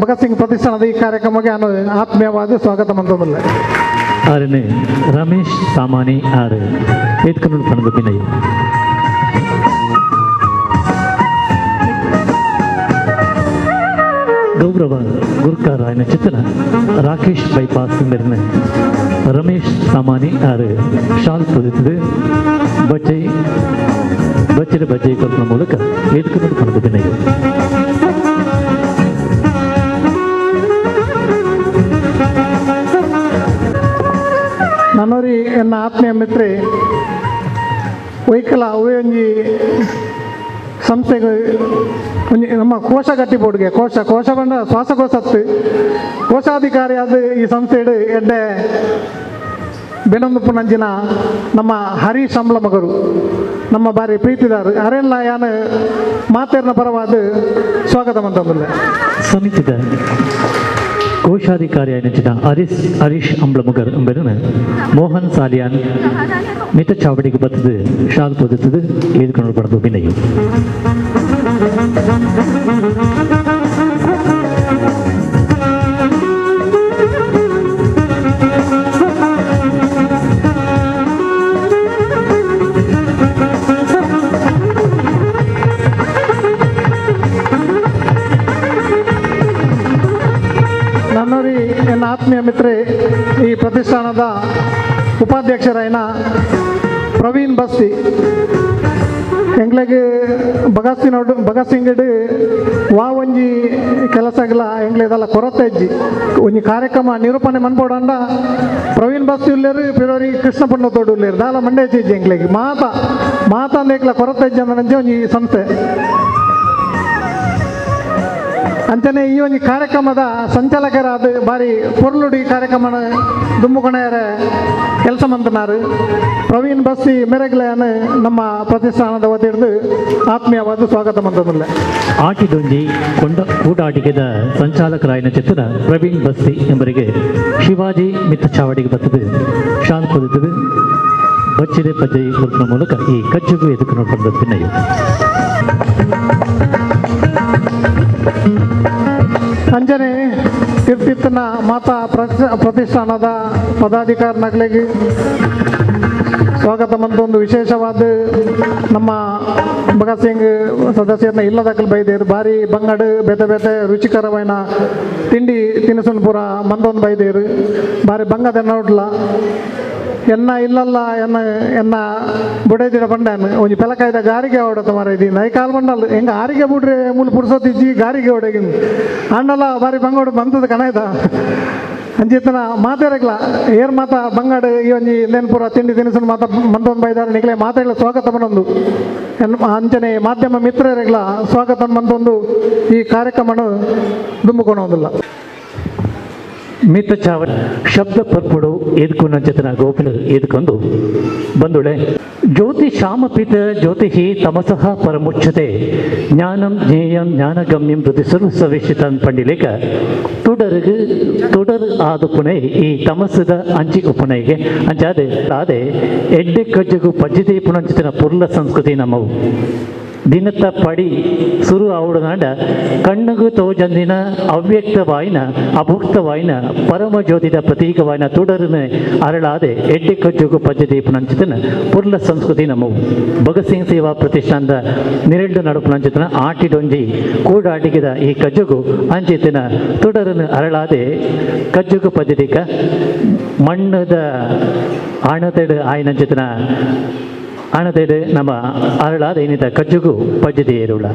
ಭಗತ್ ಸಿಂಗ್ ಪ್ರತಿಷ್ಠಾನದ ಈ ಕಾರ್ಯಕ್ರಮಕ್ಕೆ ನಾನು ಆತ್ಮೀಯವಾದ ಸ್ವಾಗತ ಮಂತೊಂದಿಲ್ಲ. ಆರನೇ ರಮೇಶ್ ಸಾಮಾನಿ ಆರು ಎದ್ಕೊಂಡು ಪಡೆದ ಬಿನ್ನಯು. ಗೌರವ ಗುರ್ಕಾರಾಯನ ಚಿತ್ತನ ರಾಕೇಶ್ ಬೈಪಾಸ್ ಮೆರ್ನ ರಮೇಶ್ ಸಾಮಾನಿ ಆರು ಶಾಲ್ ಪೊದಿತದು ಬಚ್ಚೈ ಬಚ್ಚಿರ ಬಜ್ಜೈ ಕೊಲ್ಪನ ಮೂಲಕ ಎದ್ಕೊಂಡು ಪಡೆದ ಬಿನ್ನಯು. ನನ್ನೋರಿ ಎನ್ನ ಆತ್ಮೀಯ ಮಿತ್ರೆ ವೈಕಲ ಒಂಜಿ ಸಂಸ್ಥೆಗೆ ಒಂಜಿ ನಮ್ಮ ಕೋಶ ಕಟ್ಟಿಬೋರ್ಡ್ಗೆ ಕೋಶ ಕೋಶ ಬಂಡ ಶ್ವಾಸಕೋಶತ್ತು ಕೋಶಾಧಿಕಾರಿ ಆದ ಈ ಸಂಸ್ಥೆಡು ಎಡ್ಡೆ ಬೆನೊಂದು ಪುನಂಜಿನ ನಮ್ಮ ಹರೀಶ್ ಅಂಬ್ಲಮಗರು ನಮ್ಮ ಬಾರಿ ಪ್ರೀತಿದಾರು ಅರೆಲ್ಲ ಯಾನು ಮಾತೇರ್ನ ಪರವಾದ ಸ್ವಾಗತ ಮಂತಂದಿಲ್ಲ. ಸಮಿತಿದ ಕೋಶಾಧಿಕಾರಿ ನೆಚ್ಚಿನ ಹರೀಶ್ ಅಂಬ್ಲಮುಗರ್ ಎಂಬರನ ಮೋಹನ್ ಸಾಲಿಯಾನ್ ಮಿತ ಚಾವಡಿಗೆ ಬತ್ತದು ಶಾಲ್ ಪೊದುತ್ತದು ಏದುಕೊಂಡು ಪಡೆದು ವಿನಯು. ನನ್ನೋರಿ ಎನ್ನ ಆತ್ಮೀಯ ಮಿತ್ರೆ ಈ ಪ್ರತಿಷ್ಠಾನದ ಉಪಾಧ್ಯಕ್ಷರಾಯನ ಪ್ರವೀಣ್ ಬಸ್ತಿ ಎಂಗ್ಲೆಗ್ ಭಗತ್ ಸಿಂಗ್ ಭಗತ್ ಸಿಂಗ್ಡ್ ವಾ ಒಂಜಿ ಕೆಲಸಗ್ಲ ಎಂಗ್ಲೆದಲ್ಲ ಕೊರತೆ ಇಜ್ಜಿ ಒಂಜಿ ಕಾರ್ಯಕ್ರಮ ನಿರೂಪಣೆ ಮನ್ಪೋಡಂಡ ಪ್ರವೀಣ್ ಬಸ್ತಿ ಉಲ್ಲೇರು ಪಿರೋರಿ ಕೃಷ್ಣ ಪಣ್ಣತೋಡು ಉಲ್ಲೇರು ದಾಲ ಮಂಡೆ ಇಜ್ಜಿ ಎಂಗ್ಲೆಗ್ ಮಾತಾ ಮಾತಾ ಅಂದೇಕ್ಲ ಕೊರತೆ ಇಜ್ಜಿ ಅಂದ ಒಂಜಿ ಸಂಸ್ಥೆ. ಅಂಚನೆ ಈ ಒಂದು ಕಾರ್ಯಕ್ರಮದ ಸಂಚಾಲಕರಾದ ಬಾರಿ ಪೊರ್ಲುಡಿ ಕಾರ್ಯಕ್ರಮನ ದುಮ್ಮುಕೊಣೆಯರ ಕೆಲಸ ಮಂತನಾರು ಪ್ರವೀಣ್ ಬಸ್ಸಿ ಮೆರಗ್ಲೆಯನ್ನು ನಮ್ಮ ಪ್ರತಿಷ್ಠಾನದ ವತಿಯಿಂದ ಆತ್ಮೀಯವಾದ ಸ್ವಾಗತ ಮಂತದಿಲ್ಲ. ಆಟಿದೊಂಜಿ ಕೊಂಡ ಕೂಡಾಟಿಗೆದ ಸಂಚಾಲಕರಾಯನ ಚಿತ್ರ ಪ್ರವೀಣ್ ಬಸ್ಸಿ ಎಂಬರಿಗೆ ಶಿವಾಜಿ ಮಿತ್ತ ಚಾವಡಿಗೆ ಬರ್ತದೆ ಶಾಲ್ ಕೊದಿತದೆ ಬಚ್ಚಿದೆ ಪಜ್ಜೆ ಕೊಲ್ಪಿನ ಮೂಲಕ ಈ ಕಜ್ಜುಗು ಎದುಕು ನೋಡ್ಕೊಂಡು ಪಿನ್ನಯು. ಅಂಜನೆ ತಿರ್ತಿತ್ತನ ಮಾತಾ ಪ್ರತಿಷ್ಠಾನದ ಪದಾಧಿಕಾರಿಗಳಿಗೆ ಸ್ವಾಗತ ಒಂದು ವಿಶೇಷವಾದ ನಮ್ಮ ಭಗತ್ ಸಿಂಗ್ ಸದಸ್ಯರನ್ನ ಇಲ್ಲದಕ್ಕಲು ಬೈದೇರು ಭಾರಿ ಬಂಗಡು ಬೇತೆ ಬೇತೆ ರುಚಿಕರವಾಯಿನ ತಿಂಡಿ ತಿನಿಸುನ್ ಪೂರ ಮಂದೊಂದು ಬೈದೇರು ಭಾರಿ ಬಂಗದ ನೋಡ್ಲ ಎನ್ನ ಇಲ್ಲಲ್ಲ ಎನ್ನ ಎನ್ನ ಬುಡೈದಿಡ ಬಂಡಾನು ಒಂಜಿ ಪೆಲಕಾಯ್ದ ಗಾರಿಗೆ ಓಡತ ಮಾರ ಇದೀನಿ I call ಬಂಡಲ್ ಹೆಂಗೆ ಆರಿಗೆ ಬುಡ್ರೆ ಮೂಲ ಪುರ್ಸೊತ್ತಿಜ್ಜಿ ಗಾರಿಗೆ ಓಡಗಿನ ಅಣ್ಣಲ್ಲ ಬಾರಿ ಬಂಗೋಡು ಬಂತದ ಕಣಾಯ್ತ ಅಂಚಿತ್ತನ ಮಾತಾಡಕ್ಲ ಏರ್ ಮಾತ ಬಂಗಾಡು ಈ ಒಂಜಿ ನೆನ್ಪುರ ತಿಂಡಿ ತಿನಿಸುನ್ ಮಾತ ಮಂದೊಂದು ಬೈದಾರ ನಿಗಲೆ ಮಾತಾಡಲ ಸ್ವಾಗತ ಬಂದೊಂದು ಅಂಚನೆ ಮಾಧ್ಯಮ ಮಿತ್ರರಿಗ್ಲ ಸ್ವಾಗತ ಮಂದೊಂದು ಈ ಕಾರ್ಯಕ್ರಮನ ದುಂಬುಕೊಳೋದಿಲ್ಲ. ಮಿತ್ತ ಚಾವ ಶಬ್ದ ಪರ್ಪುಡು ಎದ್ಕುನ ಚೇತನ ಗೋಪಿನ ಎದ್ಕೊಂಡು ಬಂದುಳೆ ಜ್ಯೋತಿ ಶಾಮಪಿತ ಜ್ಯೋತಿಹಿ ತಮಸಃ ಪರಮುಚ್ಯತೆ ಜ್ಞಾನಂ ಜ್ಞೇಯಂ ಜ್ಞಾನಗಮ್ಯಂ ಪ್ರತಿ ಸರ್ವ ಸವೇಶಿತನ್ ಪಂಡಿಲೇಕ ತುಡರ್ಗು ತುಡರ್ ಆದ ಪುಣೆ ಈ ತಮಸದ ಅಂಚಿ ಉಪುಣೆಗೆ ಅಂಚಾದೆ ಆದೆ ಎಡ್ಡೆ ಕಜ್ಜಗು ಪಜ್ಜಿದೆ ಪುಣಂಚಿತನ ಪುರ್ಲ ಸಂಸ್ಕೃತಿ ನಮ್ಮವು ದಿನತ್ತ ಪಡಿ ಸುರು ಆವುಡನಾಂಡ ಕಣ್ಣುಗು ತೋಜಂದಿನ ಅವ್ಯಕ್ತವಾಯಿನ ಅಭುಕ್ತವಾಯಿನ ಪರಮ ಜ್ಯೋತಿದ ಪ್ರತೀಕವಾಯಿನ ತುಡರನೆ ಅರಳಾದೆ ಎಡ್ಡೆ ಕಜ್ಜುಗು ಪಜ್ಜದೀಪನಂಚಿತನ ಪುರ್ಲ ಸಂಸ್ಕೃತಿ ನಮ್ಮವು. ಭಗತ್ ಸಿಂಗ್ ಸೇವಾ ಪ್ರತಿಷ್ಠಾನದ ನಿರೆಳ್ಳು ನಡುಪುನಂಚಿತನ ಆಟಿಡೊಂಜಿ ಕೂಡಾಟಿಗಿದ ಈ ಕಜ್ಜುಗು ಅಂಚಿತನ ತುಡರನು ಅರಳಾದೆ ಕಜ್ಜುಗು ಪಜ್ಜದೀಕ ಮಣ್ಣದ ಆಣತೆಡು ಆಯ್ನಂಚಿತನ ಅಣತೆಡು ನಮ್ಮ ಅರಳಾದ ಏನಿದ ಕಜ್ಜುಗು ಪಜ್ಜದೆ ಏರುಳ.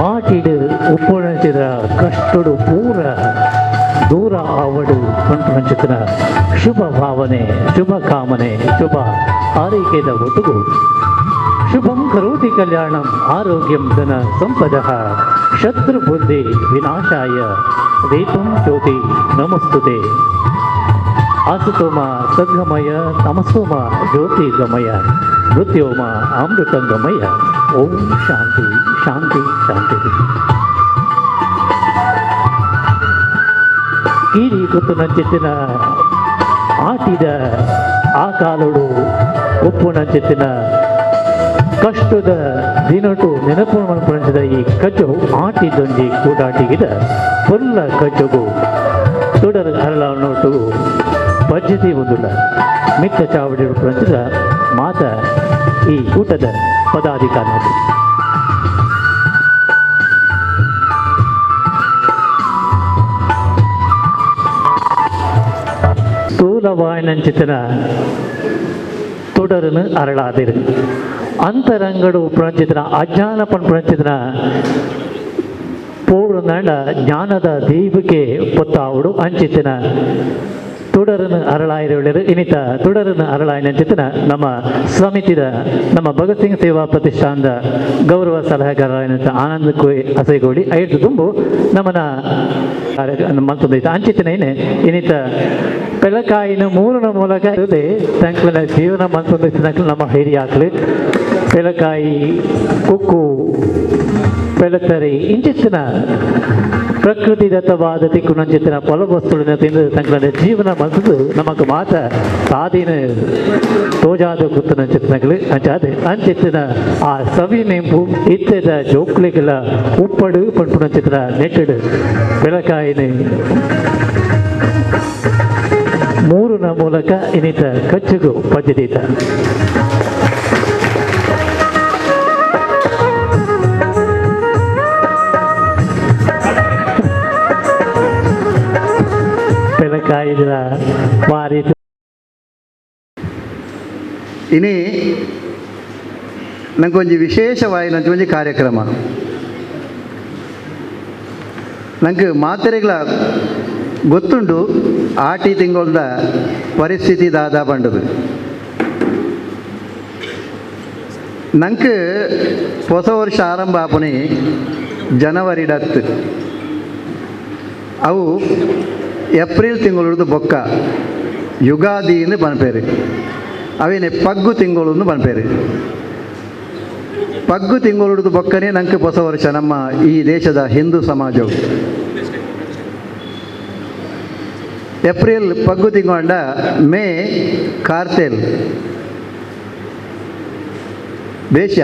ಆಟಿಡು ಉಪ್ಪುಣಚಿದ ಕಷ್ಟಡು ಪೂರ ದೂರ ಆವಡು ಪಂಪುಣಚಿತನ ಶುಭ ಭಾವನೆ ಶುಭ ಕಾಮನೆ ಶುಭ ಆರೈಕೆದ ಒಟ್ಟುಗು ಶುಭಂ ಕರೋತಿ ಕಲ್ಯಾಣಂ ಆರೋಗ್ಯಂ ಧನ ಸಂಪದಃ ಶತ್ರು ಬುದ್ಧಿ ವಿನಾಶಾಯ ದೀಪಂ ಜ್ಯೋತಿ ನಮಸ್ತುತೆ. ಆಸುತೋಮ ಸದ್ಗಮಯ ತಮಸೋಮ ಜ್ಯೋತಿರ್ಗಮಯ ಮೃತ್ಯೋಮ ಅಮೃತಂಗಮಯ. ಓಂ ಶಾಂತಿ ಶಾಂತಿ ಶಾಂತಿ. ಕೀರಿ ಗೊತ್ತು ನಂಚಿತ್ತಿನ ಆಟಿದ ಆ ಕಾಲುಡು ಉಪ್ಪು ನಂಚಿತ್ತಿನ ಕಷ್ಟದ ದಿನಟು ನೆನಪು ಮನ್ಪುನಂಚಿದ ಈ ಕಜ್ಜು ಆಟಿದೊಂಜಿ ಕೂಡಾಟಿಗಿದ ಪುಲ್ಲ ಕಜ್ಜುಗು ತುಡರ್ ಅರಳ ನೋಟು ಪದ್ಧತಿ ಒಂದುಳ್ಳ ಮಿತ್ತ ಚಾವಡಿ ಉಪ್ಪುನಂಚಿದ ಮಾತ ಈ ಕೂಟದ ಪದಾಧಿಕಾರಿ. ಸ್ಥೂಲವಾಯಿನಂಚಿತನ തുടർന്ന് അരളാതിര് ಅಂತರಂಗಡು ಪ್ರಂಚಿತನ ಅಜ್ಞಾನ ಪಂಚಿತನ ಪೂರ್ಣ ಜ್ಞಾನದ ದೀಪಕ್ಕೆ ಪೊತ್ತಾವುಡು ಅಂಚಿತನ ತುಡರನು ಅರಳಾಯಿರುಳಿರು ಇನಿತ ತುಡರನು ಅರಳಾಯಿನಂಚಿತನ ನಮ್ಮ ಸಮಿತಿದ ನಮ್ಮ ಭಗತ್ ಸಿಂಗ್ ಸೇವಾ ಪ್ರತಿಷ್ಠಾನದ ಗೌರವ ಸಲಹೆಗಾರರಾದ ಆನಂದ್ ಕೊಯ್ ಅಸೈಗೋಡಿ ಐದು ತುಂಬು ನಮ್ಮನ ಮಲ್ತೊಂದೈತೆ ಅಂಚಿತನ ಏನೆ ಇನ್ನಿತ ಪೆಲಕಾಯಿನ ಮೂರನ ಮೂಲಕ ಇದೆ ತಂಕ್ಲನ ಜೀವನ ಮಲ್ತೊಂದೈತೆ ನಮ್ಮ ಹಿರಿಯಾಕ್ಲು ಪೆಲಕಾಯಿ ಕುಕ್ಕು ಪೆಲತರಿ ಇಂಚಿತ್ತಿನ ಪ್ರಕೃತಿ ದತ್ತವಾದ ತಿಕ್ಕು ನಂಚಿತ್ತಿನ ಫಲವಸ್ತುಳಿನ ತಿಂದು ತಂಕ್ಲನ ಜೀವನ ಮಲ್ತದು ನಮಕ್ ಮಾತ ಸಾದಿನ ತೋಜಾದ ಕುತ್ತನಂಚಿತ್ತನಗಳು ಅಂಚಾದೆ ಅಂಚಿತ್ತಿನ ಆ ಸವಿ ನೆಂಪು ಇತ್ತೆದ ಜೋಕ್ಲಿಗಳ ಉಪ್ಪಡು ಪಂಪುನಂಚಿತ್ತಿನ ನೆಟ್ಟಡು ಬೆಳಕಾಯಿನ ಮೂರುನ ಮೂಲಕ ಇನ್ನಿತ ಕಚ್ಚುಗು ಪದ್ಧತಿತ. ಬೆಳಕಾಯಿದ ವಾರಿ ಇನಿ ನಂಗೊಂಜಿ ವಿಶೇಷವಾಯಿನಂಚ ಒಂಜಿ ಕಾರ್ಯಕ್ರಮ ನಂಗೆ ಮಾತೆರೆಗಳ ಗೊತ್ತುಂಡು ಆಟಿ ತಿಂಗೊಳ್ದ ಪರಿಸ್ಥಿತಿ ದಾದಾ ಬಂಡದು. ನಂಗೆ ಹೊಸ ವರ್ಷ ಆರಂಭ ಆಪುನಿ ಜನವರಿ ಡತ್ತು ಅವು ಏಪ್ರಿಲ್ ತಿಂಗಳು ಬೊಕ್ಕ ಯುಗಾದಿಯಿಂದ ಪನ್ಪೇರು ಅವೇನೆ ಪಗ್ಗು ತಿಂಗಳು ಪನ್ಪೇರು. ಪಗ್ಗು ತಿಂಗಳು ಬೊಕ್ಕನೇ ನಂಗೆ ಹೊಸ ವರ್ಷ ನಮ್ಮ ಈ ದೇಶದ ಹಿಂದೂ ಸಮಾಜವು. ಏಪ್ರಿಲ್ ಪಗ್ಗು ತಿಂಗೊಂಡ ಮೇ ಕಾರ್ತೆಲ್ ಬೇಶ,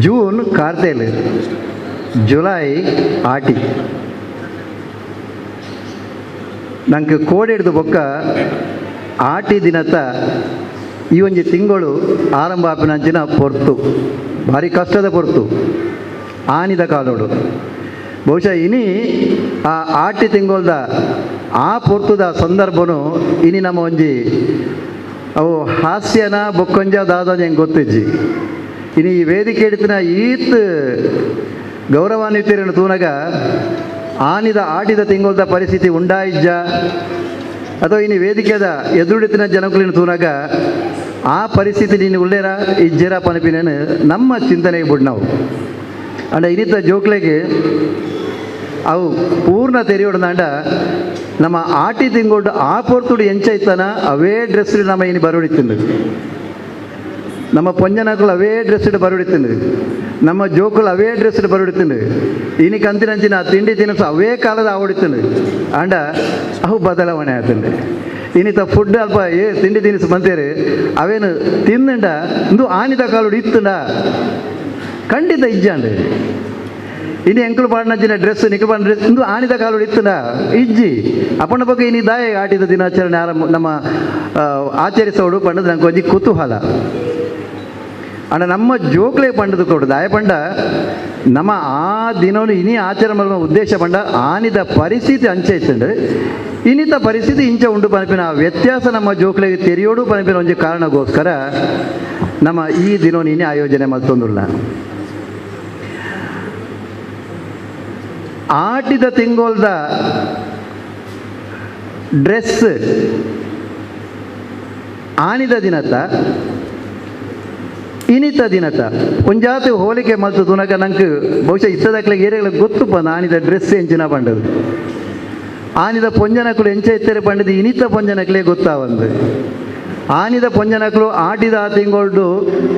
ಜೂನ್ ಕಾರ್ತೆಲ್, ಜುಲೈ ಆಟಿ. ನಂಗೆ ಕೋಡಿಡ್ದು ಬೊಕ್ಕ ಆಟಿ ದಿನತ ಈ ಒಂಜಿ ತಿಂಗಳು ಆರಂಭ ಆಪಿನಂಚಿನ ಪೊರ್ತು ಭಾರಿ ಕಷ್ಟದ ಪೊರ್ತು ಆನಿದ ಕಾಲೋಡು. ಬಹುಶಃ ಇನಿ ಆ ಆಟಿ ತಿಂಗಳ್ದ ಆ ಪೊರ್ತುದ ಸಂದರ್ಭನು ಇನಿ ನಮ್ಮ ಒಂಜಿ ಅವು ಹಾಸ್ಯನ ಬೊಕ್ಕೊಂಜ ದಾದ ಹೆಂಗೆ ಗೊತ್ತಿಜ್ಜಿ. ಇನಿ ಈ ವೇದಿಕೆ ಹಿಡಿತಿನ ಈತ್ ಗೌರವಾನ್ವಿತರನ್ನು ತೂನಗ ಆನಿದ ಆಟಿದ ತಿಂಗಳ್ದ ಪರಿಸ್ಥಿತಿ ಉಂಡಾಯಿಜ್ಜ ಅಥವಾ ಇನಿ ವೇದಿಕೆದ ಎದುರುಡಿತಿನ ಜನಕುಲಿನ ತೂನಗ ಆ ಪರಿಸ್ಥಿತಿ ನೀನು ಉಳ್ಳೇರ ಇಜ್ಜೆರ ಪನಪಿನೇನು ನಮ್ಮ ಚಿಂತನೆಗೆ ಬಿಡ್ ನಾವು. ಅಂಡ ಇನ್ನಿತ ಜೋಕ್ಲೆಗೆ ಅವು ಪೂರ್ಣ ತೆರೆಯೋಡ್ದಾಂಡ ನಮ್ಮ ಆಟಿ ತಿಂಗೊಡ್ಡು ಆ ಪೊರ್ತುಡು ಎಂಚೈತನ ಅವೇ ಡ್ರೆಸ್ ನಮ್ಮ ಇನಿ ಬರುಡಿತಿಂದು, ನಮ್ಮ ಪೊಂಜನಕುಲು ಅವೇ ಡ್ರೆಸ್ ಬರುಡಿತಿಂದು, ನಮ್ಮ ಜೋಕುಲು ಅವೇ ಡ್ರೆಸ್ ಬರುಡಿತಿಂದು, ಇನಿ ಕಂತಿನಂಚಿನ ತಿಂಡಿ ತಿನಿಸು ಅವೇ ಕಾಲದ ಆವಡಿತಿಂದು. ಅಂಡ ಅವು ಬದಲಾವಣೆ ಆತಂದೆ. ಇನ್ನಿತ ಫುಡ್ ಅಲ್ಪ ಏ ತಿಂಡಿ ತಿನಿಸು ಬಂತೇರಿ ಅವೇನು ತಿಂದಂಡ ಇಂದು ಆನಿದ ಕಾಲುಡು ಇತ್ತಂಡ ಖಂಡಿತ ಇಜ್ಜಾಂಡು. ಇನಿ ಎಂಕುಲು ಪಾಡಿನಂಚಿನ ಡ್ರೆಸ್ ನಿಕುಲು ಪಾಡಿನ ಡ್ರೆಸ್ ಇಂದು ಆನಿದ ಕಾಲುಡು ಇತ್ತಂಡ ಇಜ್ಜಿ. ಅಪ್ಪನ ಬಗ್ಗೆ ಇನಿ ದಾಯ ಆಟಿದ ದಿನಾಚರಣೆ ಆರಂಭ ನಮ್ಮ ಆಚರಿಸೋಡು ಪಂಡದ ನಂಗೆ ಒಂಜಿ ಕುತೂಹಲ. ಅಂಡ ನಮ್ಮ ಜೋಕ್ಲೆ ಪಂಡದು ಕೊಡು ದಾಯ ಪಂಡ ನಮ್ಮ ಆ ದಿನವನ್ನು ಇನಿ ಆಚರಣೆ ಮಾಡುವ ಉದ್ದೇಶ ಪಂಡ ಆನಿದ ಪರಿಸ್ಥಿತಿ ಅಂಚೆ ಇತ್ತಂಡು ಇನ್ನಿತ ಪರಿಸ್ಥಿತಿ ಇಂಚ ಉಂಡು ಪನಪಿನ ವ್ಯತ್ಯಾಸ ನಮ್ಮ ಜೋಕ್ಲೆಗೆ ತೆರೆಯೋಡು ಪನಪಿನ ಒಂಜಿ ಕಾರಣಕ್ಕೋಸ್ಕರ ನಮ್ಮ ಈ ದಿನವನ್ನು ಇನಿ ಆಯೋಜನೆ ಮಲ್ತೊಂದುಲ್ಲ. ಆಟಿದ ತಿಂಗೊಲ್ದ ಡ್ರೆಸ್ ಆನಿದ ದಿನತ ಇನಿತ ದಿನತ ಒಂಜಾತಿ ಹೋಲಿಕೆ ಮಲ್ತು ತುನಕ ನಂಗೆ ಬಹುಶಃ ಇತ್ತದಕ್ಲೆ ಏರಿಯಾಗಳಿಗೆ ಗೊತ್ತುಪ್ಪ ಆನಿದ ಡ್ರೆಸ್ ಎಂಚಿನ ಪಂಡದು ಆನಿದ ಪೊಂಜನಕುಲು ಎಂಚ ಇತ್ತರೆ ಪಂಡದು ಇನಿತ ಪೊಂಜನಕ್ಲೆ ಗೊತ್ತಾವಂದು. ಆನಿದ ಪೊಂಜನಕುಲು ಆಟಿದ ಆ ತಿಂಗೊಳ್ಡು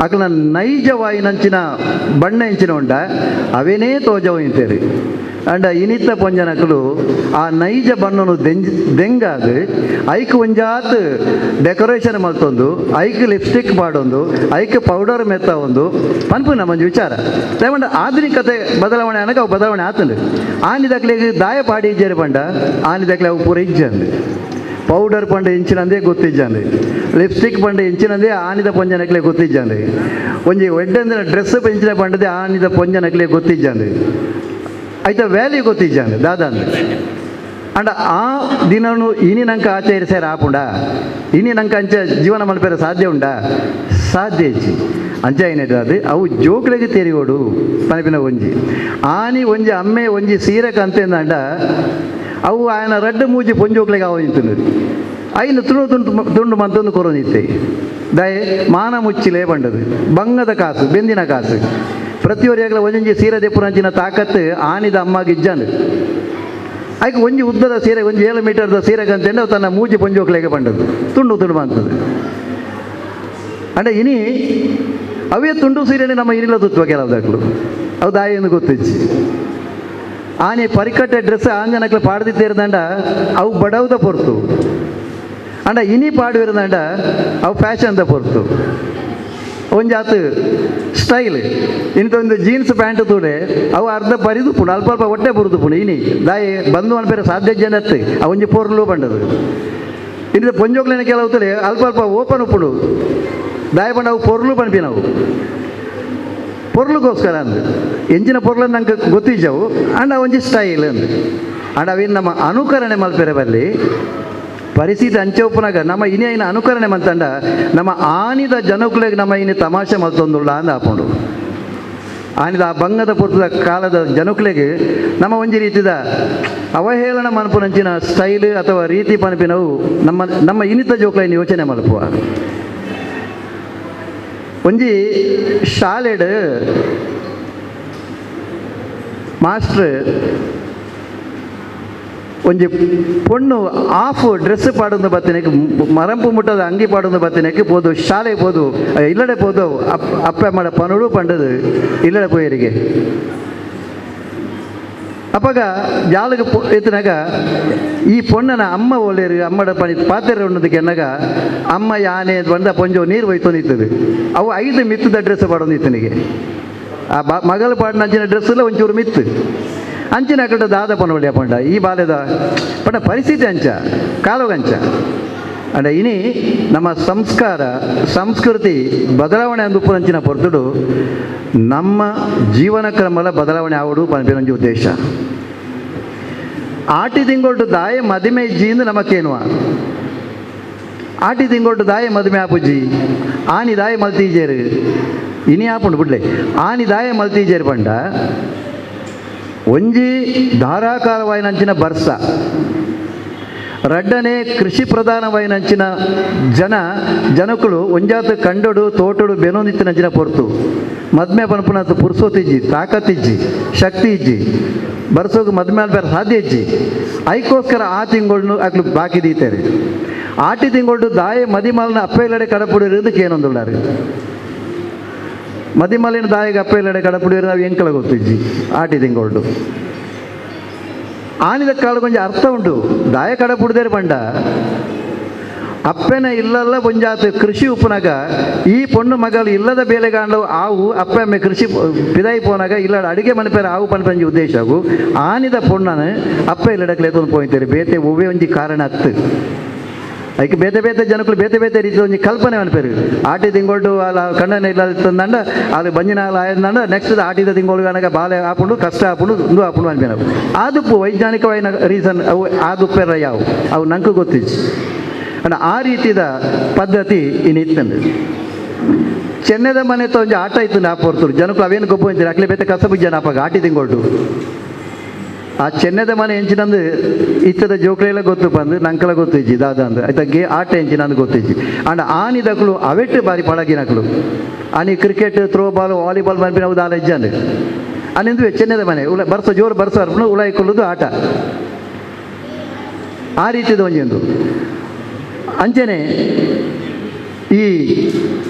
ಅಕ್ಲ ನೈಜವಾಯಿನಂಚಿನ ಬಣ್ಣ ಎಂಚಿನ ಉಂಡ ಅವೇನೇ ತೋಜವು ಇಂತೇರಿ. ಅಂಡ ಇನಿತ ಪೊಂಜನಕುಲು ಆ ನೈಜ ಬಣ್ಣನು ದೆಂಗಾದು ಐಕ್ ಒಂಜಾತ್ ಡೆಕೋರೇಷನ್ ಮಲ್ತೊಂದು ಐಕ್ ಲಿಪ್ಸ್ಟಿಕ್ ಪಾಡೊಂದು ಐಕ್ ಪೌಡರ್ ಮೆತ್ತ ಒಂದು ಪನ್ಪು ನಮ್ಮೊಂಜಿ ವಿಚಾರ. ದಯಮಂಡ ಆಧುನಿಕತೆ ಬದಲಾವಣೆ ಅನಗ ಅವು ಬದಲಾವಣೆ ಆತಂಡು. ಆನಿದಕ್ಲೆಗ್ ದಾಯ ಪಾಡಿ ಇಜ್ಜೇರು ಪಂಡ ಆನಿದಕ್ಲೆ ಅವು ಪೂರ ಇಜ್ಜಂದು. ಪೌಡರ್ ಪಂಡ ಇಂಚಿನಂದೇ ಗೊತ್ತಿಜ್ಜಂದು, ಲಿಪ್ಸ್ಟಿಕ್ ಪಂಡ ಇಂಚಿನಂದೇ ಆನಿದ ಪೊಂಜನಕ್ಲೆ ಗೊತ್ತಿಜ್ಜಂದು, ಒಂಜಿ ಎಡ್ಡೆಂದಿನ ಡ್ರೆಸ್ ಇಂಚಿನ ಪಂಡದೆ ಆನಿದ ಪೊಂಜನಕ್ಲೆ ಗೊತ್ತಿಜ್ಜಂದು, ಐತ ವ್ಯಾಲ್ಯೂ ಗೊತ್ತಿಜ್ಜಂದು ದಾದಂದು. ಅಂಡ ಆ ದಿನನು ಇನಿ ನಂಗೆ ಆಚರಿಸ್ಯಾರ ಆಪುಂಡ ಇನಿ ನಂಗೆ ಅಂಚ ಜೀವನ ಮಲ್ಪೆರ ಸಾಧ್ಯ ಉಂಡಾ? ಸಾಧ್ಯ ಇಜ್ಜಿ. ಅಂಚ ಏನಿದೆ ಅದು ಅವು ಜೋಕ್ಲೆಗೆ ತೆರಿಯೋಡು ಪನಪಿನ ಒಂಜಿ ಆನಿ ಒಂಜಿ ಅಮ್ಮೆ ಒಂಜಿ ಸೀರೆ ಕಂತೆಂದಂಡ ಅವು ಆಯನ ರಡ್ಡು ಮೂಜಿ ಪೊಂಜೋಕ್ಲೆಗೆ ಅವು ನಿಂತುಂಡು ಐನು ತುಂಡು ತುಂಡು ತುಂಡು ಮಂತೊಂದು ಕೊರೊಂದಿತ್ತೆ. ದಯೆ ಮಾನ ಮುಚ್ಚಿಲೆ ಬಂಡದು ಬಂಗದ ಕಾಸು ಬೆಂದಿನ ಕಾಸು ಪ್ರತಿಯೊರಿಯಾಗಲ ಒಂಜೊಂಜಿ ಸೀರೆ ದೆಪ್ಪುನಂಚಿನ ತಾಕತ್ತು ಆನಿದ ಅಮ್ಮಗೆ ಇಜ್ಜಾನು. ಐಕ್ ಒಂಜಿ ಉದ್ದದ ಸೀರೆ ಒಂಜಿ 7 ಮೀಟರ್ದ ಸೀರೆ ಕಂತೆಂಡು ತನ್ನ ಮೂಜಿ ಪೊಂಜೋಕ್ಲೆಗೆ ಬಂಡದು ತುಂಡು ತುಂಡು ಮಂತದ್ದು. ಅಂಡ ಇನಿ ಅವೇ ತುಂಡು ಸೀರೆನೆ ನಮ್ಮ ಇನಿಲ ತುತ್ತುವ ಕೆಲವುದಕ್ಲು ಅವು ದಾಯನ್ನು ಗೊತ್ತಿಜ್ಜಿ. ಆನೆ ಪರಿಕಟ್ಟೆ ಡ್ರೆಸ್ ಆಂಜನಕ್ಲೆ ಪಾಡ್ದಿತ್ತೇರ್ದಂಡ ಅವು ಬಡವುದ ಪೊರ್ತು. ಅಂಡ ಇನಿ ಪಾಡುವಿರದಂಡ ಅವು ಫ್ಯಾಷನ್ದ ಪೊರ್ತು ಒಂಜಾತ್ ಸ್ಟೈಲ್. ಇಂತೊಂದು ಜೀನ್ಸ್ ಪ್ಯಾಂಟ್ ತೂಡೆ ಅವು ಅರ್ಧ ಪರಿದು ಪುಣ ಅಲ್ಪ ಅಲ್ಪ ಹೊಟ್ಟೆ ಬುರುದು ಪುಣ ಇನಿ ದಾಯಿ ಬಂದು ಅನ್ಪೇರೆ ಸಾಧ್ಯ ಜನತ್ತು ಅವು ಒಂಜಿ ಪೊರ್ಲು ಬಂಡದು. ಇನ್ನಿತ ಪೊಂಜೋಕ್ಲೆನ ಕೆಲವು ತಲೆ ಅಲ್ಪ ಅಲ್ಪ ಓಪನ್ ಉಪ್ಪುಂಡು ದಾಯ ಪಂಡ ಅವು ಪೊರ್ಲು ಪನ್ಪಿನವು ಪೊರ್ಲುಗೋಸ್ಕರ ಅಂದು ಎಂಚಿನ ಪೊರ್ಲು ನಂಗೆ ಗೊತ್ತಿಜ್ಜವು. ಅಂಡ ಒಂಜಿ ಸ್ಟೈಲ್ ಅಂದು ಅಂಡ ಅವೇನು ನಮ್ಮ ಅನುಕರಣೆ ಮಲ್ಪೆರೆ ಬಲ್ಲಿ ಪರಿಸ್ಥಿತಿ ಅಂಚೆ ಉಪ್ಪುನಾಗ ನಮ್ಮ ಇನಿ ಐನ ಅನುಕರಣೆ ಮಂತಂಡ ನಮ್ಮ ಆನಿದ ಜನಕುಲೆಗೆ ನಮ್ಮ ಇನಿ ತಮಾಷೆ ಮಲ್ತೊಂದುಳ್ಳ ಅಂದ ಆಪುಂಡು. ಆನಿದ ಆ ಬಂಗದ ಪೊರ್ತದ ಕಾಲದ ಜನಕುಲೆಗೆ ನಮ್ಮ ಒಂಜಿ ರೀತಿದ ಅವಹೇಳನ ಮನ್ಪುನಂಚಿನ ಸ್ಟೈಲ್ ಅಥವಾ ರೀತಿ ಪನಪಿನವು ನಮ್ಮ ನಮ್ಮ ಇನಿತ ಜೋಕ್ಲೈನ ಯೋಚನೆ ಮಲ್ಪುವ. ಒಂಜಿ ಶಾಲೆಡ್ ಮಾಸ್ಟರ್ ಒಂಜಿ ಪೊಣ್ಣು ಆಫ್ ಡ್ರೆಸ್ ಪಾಡೊಂದು ಬತ್ತಿನಕ್ಕೆ, ಮರಂಪು ಮುಟ್ಟದ ಅಂಗಿ ಪಾಡೊಂದು ಬತ್ತಿನಕ್ಕೆ ಪೋದು ಶಾಲೆಗೆ ಪೋದು ಇಲ್ಲಡೆ ಪೋದು ಅಪ್ಪ ಅಮ್ಮಡ ಪನುಡು ಪಂಡದು ಇಲ್ಲಡೆ ಪೋಯರಿಗೆ. ಅಪ್ಪಗ ಜಾಲಗ ಎತ್ತನಾಗ ಈ ಪೊಣ್ಣನ ಅಮ್ಮ ಒಳ್ಳೆಯರು ಅಮ್ಮಡ ಪಣಿ ಪಾತ್ರೆ ಉಣ್ಣದಕ್ಕೆ ಎನ್ನಾಗ ಅಮ್ಮ ಯಾನೆ ಬಂದ ಪೊಂಜೋ ನೀರು ಒಯ್ತೊಂದಿತ್ತದು. ಅವು 5 ಮಿತ್ತದ ಡ್ರೆಸ್ ಪಾಡೊಂದಿತ್ತನಿಗೆ. ಆ ಮಗಳ ಪಾಡಿನ ಅಂಚಿನ ಡ್ರೆಸ್ ಎಲ್ಲ ಒಂಚೂರು ಮಿತ್ತು ಅಂಚಿನ ಅಕಡೆ ದಾದ ಪನವಳ್ಳಿ ಪಂಡ ಈ ಬಾಲ್ಯದ ಪಂಡ ಪರಿಸ್ಥಿತಿ ಅಂಚ ಕಾಲೋಗಂಚ ಅಂಡ ಇನಿ ನಮ್ಮ ಸಂಸ್ಕಾರ ಸಂಸ್ಕೃತಿ ಬದಲಾವಣೆ ಅಂದು ಅಂಚಿನ ಪೊರ್ತುಡು ನಮ್ಮ ಜೀವನ ಕ್ರಮಲ ಬದಲಾವಣೆ ಆವಡು ಪನ್ಪಿನಂಜಿ ಉದ್ದೇಶ. ಆಟಿ ತಿಂಗೊಳ್ಡು ದಾಯ ಮದಿಮೆ ಇಜ್ಜಿ ಅಂದು ನಮಕೇನುವ ಆಟಿ ತಿಂಗೊಳ್ಡು ದಾಯ ಮದಿಮೆ ಆಪುಜಿ ಆನಿ ದಾಯ ಮಲ್ತೀಜೇರು ಇನಿ ಆಪುಂಡು ಬಿಡ್ಲೆ ಆನಿ ದಾಯ ಮಲ್ತೀಜೇರು ಪಂಡ ಒಂಜಿ ಧಾರಾಕಾರವಾಯಿನಂಚಿನ ಬರ್ಸ ರಡ್ಡನೆ ಕೃಷಿ ಪ್ರಧಾನವಾಯಿನಂಚಿನ ಜನ ಜನಕುಲು ಒಂಜಾತ ಕಂಡೊಡು ತೋಟಡು ಬೆನೊಂದಿತ್ತಿನಂಚಿನ ಪೊರ್ತು ಮದ್ಮೆ ಪನ್ಪುನಂತ ಪುರ್ಸೋತಿಜ್ಜಿ ತಾಕತ್ತಿಜ್ಜಿ ಶಕ್ತಿ ಇಜ್ಜಿ ಬರ್ಸೋಗು ಮದ್ಮೆ ಅಲ್ಬೇರೆ ಸಾಧ್ಯ ಇಜ್ಜಿ ಐಕೋಸ್ಕರ ಆ ತಿಂಗಳ್ನು ಅಕ್ಲು ಬಾಕಿ ದೀತಾರೆ. ಆಟಿ ತಿಂಗಳು ದಾಯ ಮದಿಮಲ್ನ ಅಪ್ಪೆಲ್ಲಡೆ ಕಡಪುಡಿರೋದಕ್ಕೆ ಏನೊಂದುಳ್ಳಾರು ಮದಿಮಲಿನ ದಾಯಿಗೆ ಅಪ್ಪೆಲ್ಲಡೆ ಕಡಪುಡಿರೋ ನಾವು ಎಂಕಲ ಗೊತ್ತಿಜ್ಜಿ ಆಟಿ ತಿಂಗಳು ಆನಿದ ಕಾಳು ಕೊಂಚ ಅರ್ಥ ಉಂಟು ದಾಯ ಕಡಪುಡ್ದೇರು ಪಂಡ ಅಪ್ಪೆನ ಇಲ್ಲಲ್ಲ ಒಂಜಾತ ಕೃಷಿ ಉಪ್ಪುನಾಗ ಈ ಪೊಣ್ಣು ಮಗಲು ಇಲ್ಲದ ಬೇಲೆಗಾಂಡವು ಆವು ಅಪ್ಪೆ ಅಮ್ಮೆ ಕೃಷಿ ಪಿದಾಯಿ ಪೋನಾಗ ಇಲ್ಲ ಅಡುಗೆ ಮನಪೇರ ಆವು ಪನ್ಪಂಜಿ ಉದ್ದೇಶವು ಆನಿದ ಪೊಣ್ಣನ ಅಪ್ಪೆ ಇಲ್ಲಡಕ್ಲೆ ಎತ್ತೊಂದು ಪೋಯಿಂತಾರೆ ಬೇತೆ ಒವ್ವೇ ಒಂಜಿ ಕಾರಣ ಅತ್ತು. ಐಕೆ ಬೇತೆ ಬೇತೆ ಜನಕ್ಕಳು ಬೇತೆ ಬೇತೆ ರೀತಿ ಒಂಜಿ ಕಲ್ಪನೆ ಮನ್ಪೇರು ಆಟಿ ತಿಂಗೊಳ್ಡು ಅಲ್ಲ ಕಣ್ಣನ ಇಲ್ಲ ತಂದಂಡ ಅದು ಬಂಜಿನ ಆಯಂದಂಡ ನೆಕ್ಸ್ಟ್ ಆಟಿದ ತಿಂಗಳು ಅನಗ ಬಾಲೆ ಆಪುಂಡು ಕಷ್ಟ ಆಪುಂಡು ಇಂದು ಆಪುಂಡು ಅನ್ಪೇರು ಆದುಪ್ಪು ವೈಜ್ಞಾನಿಕವಾಯಿನ ರೀಸನ್ ಅವು ಆದುಪ್ಪೆರ ಯಾವು ಅವು ನಂಗೆ ಗೊತ್ತಿಜ್ಜಿ. ಅಂಡ ಆ ರೀತಿದ ಪದ್ಧತಿ ಇನ್ನಿತ್ತಂಡು ಚೆನ್ನೆದ ಮನೆ ಒಂಜಿ ಆಟ ಇತ್ತು ನಾ ಪೊರ್ತುರು ಜನಕ್ಕಳು ಅವೇನು ಗೊಬ್ಬ ಅಂತೀರಿ ಅಕ್ಲೆ ಬೇತೆ ಕಸಬು ಜನ ಅಪ್ಪಾಗ ಆಟಿ ತಿಂಗೊಳ್ಡು ಆ ಚೆನ್ನೆದ ಮನೆ ಎಂಚಿನಂದು ಇತ್ತದ ಜೋಕ್ಲೆಲ್ಲ ಗೊತ್ತು ಬಂದು ನಂಕಲ ಗೊತ್ತಿಜ್ಜಿ ದಾದ ಅಂದು ಆಯ್ತಾ ಗೆ ಆಟ ಎಂಚಿನಂದು ಗೊತ್ತಿಜ್ಜಿ. ಅಂಡ್ ಆನಿದಕ್ಳು ಅವೆಟ್ಟು ಬಾರಿ ಪಳಗಿನಕ್ಳು ಆನಿ cricket throw ball volleyball ಮನ್ಪಿನ ಅವು ದಾಲ ಇಜ್ಜಂದು ಅನಿಂದು ಚೆನ್ನೆದ ಮನೆ ಉಲ ಬರ್ಸ ಜೋರು ಬರ್ಸ ಉಳಾಯಿಕೊಳ್ಳೋದು ಆಟ ಆ ರೀತಿದ ಒಂಜೊಂದು ಅಂಚನೆ ಈ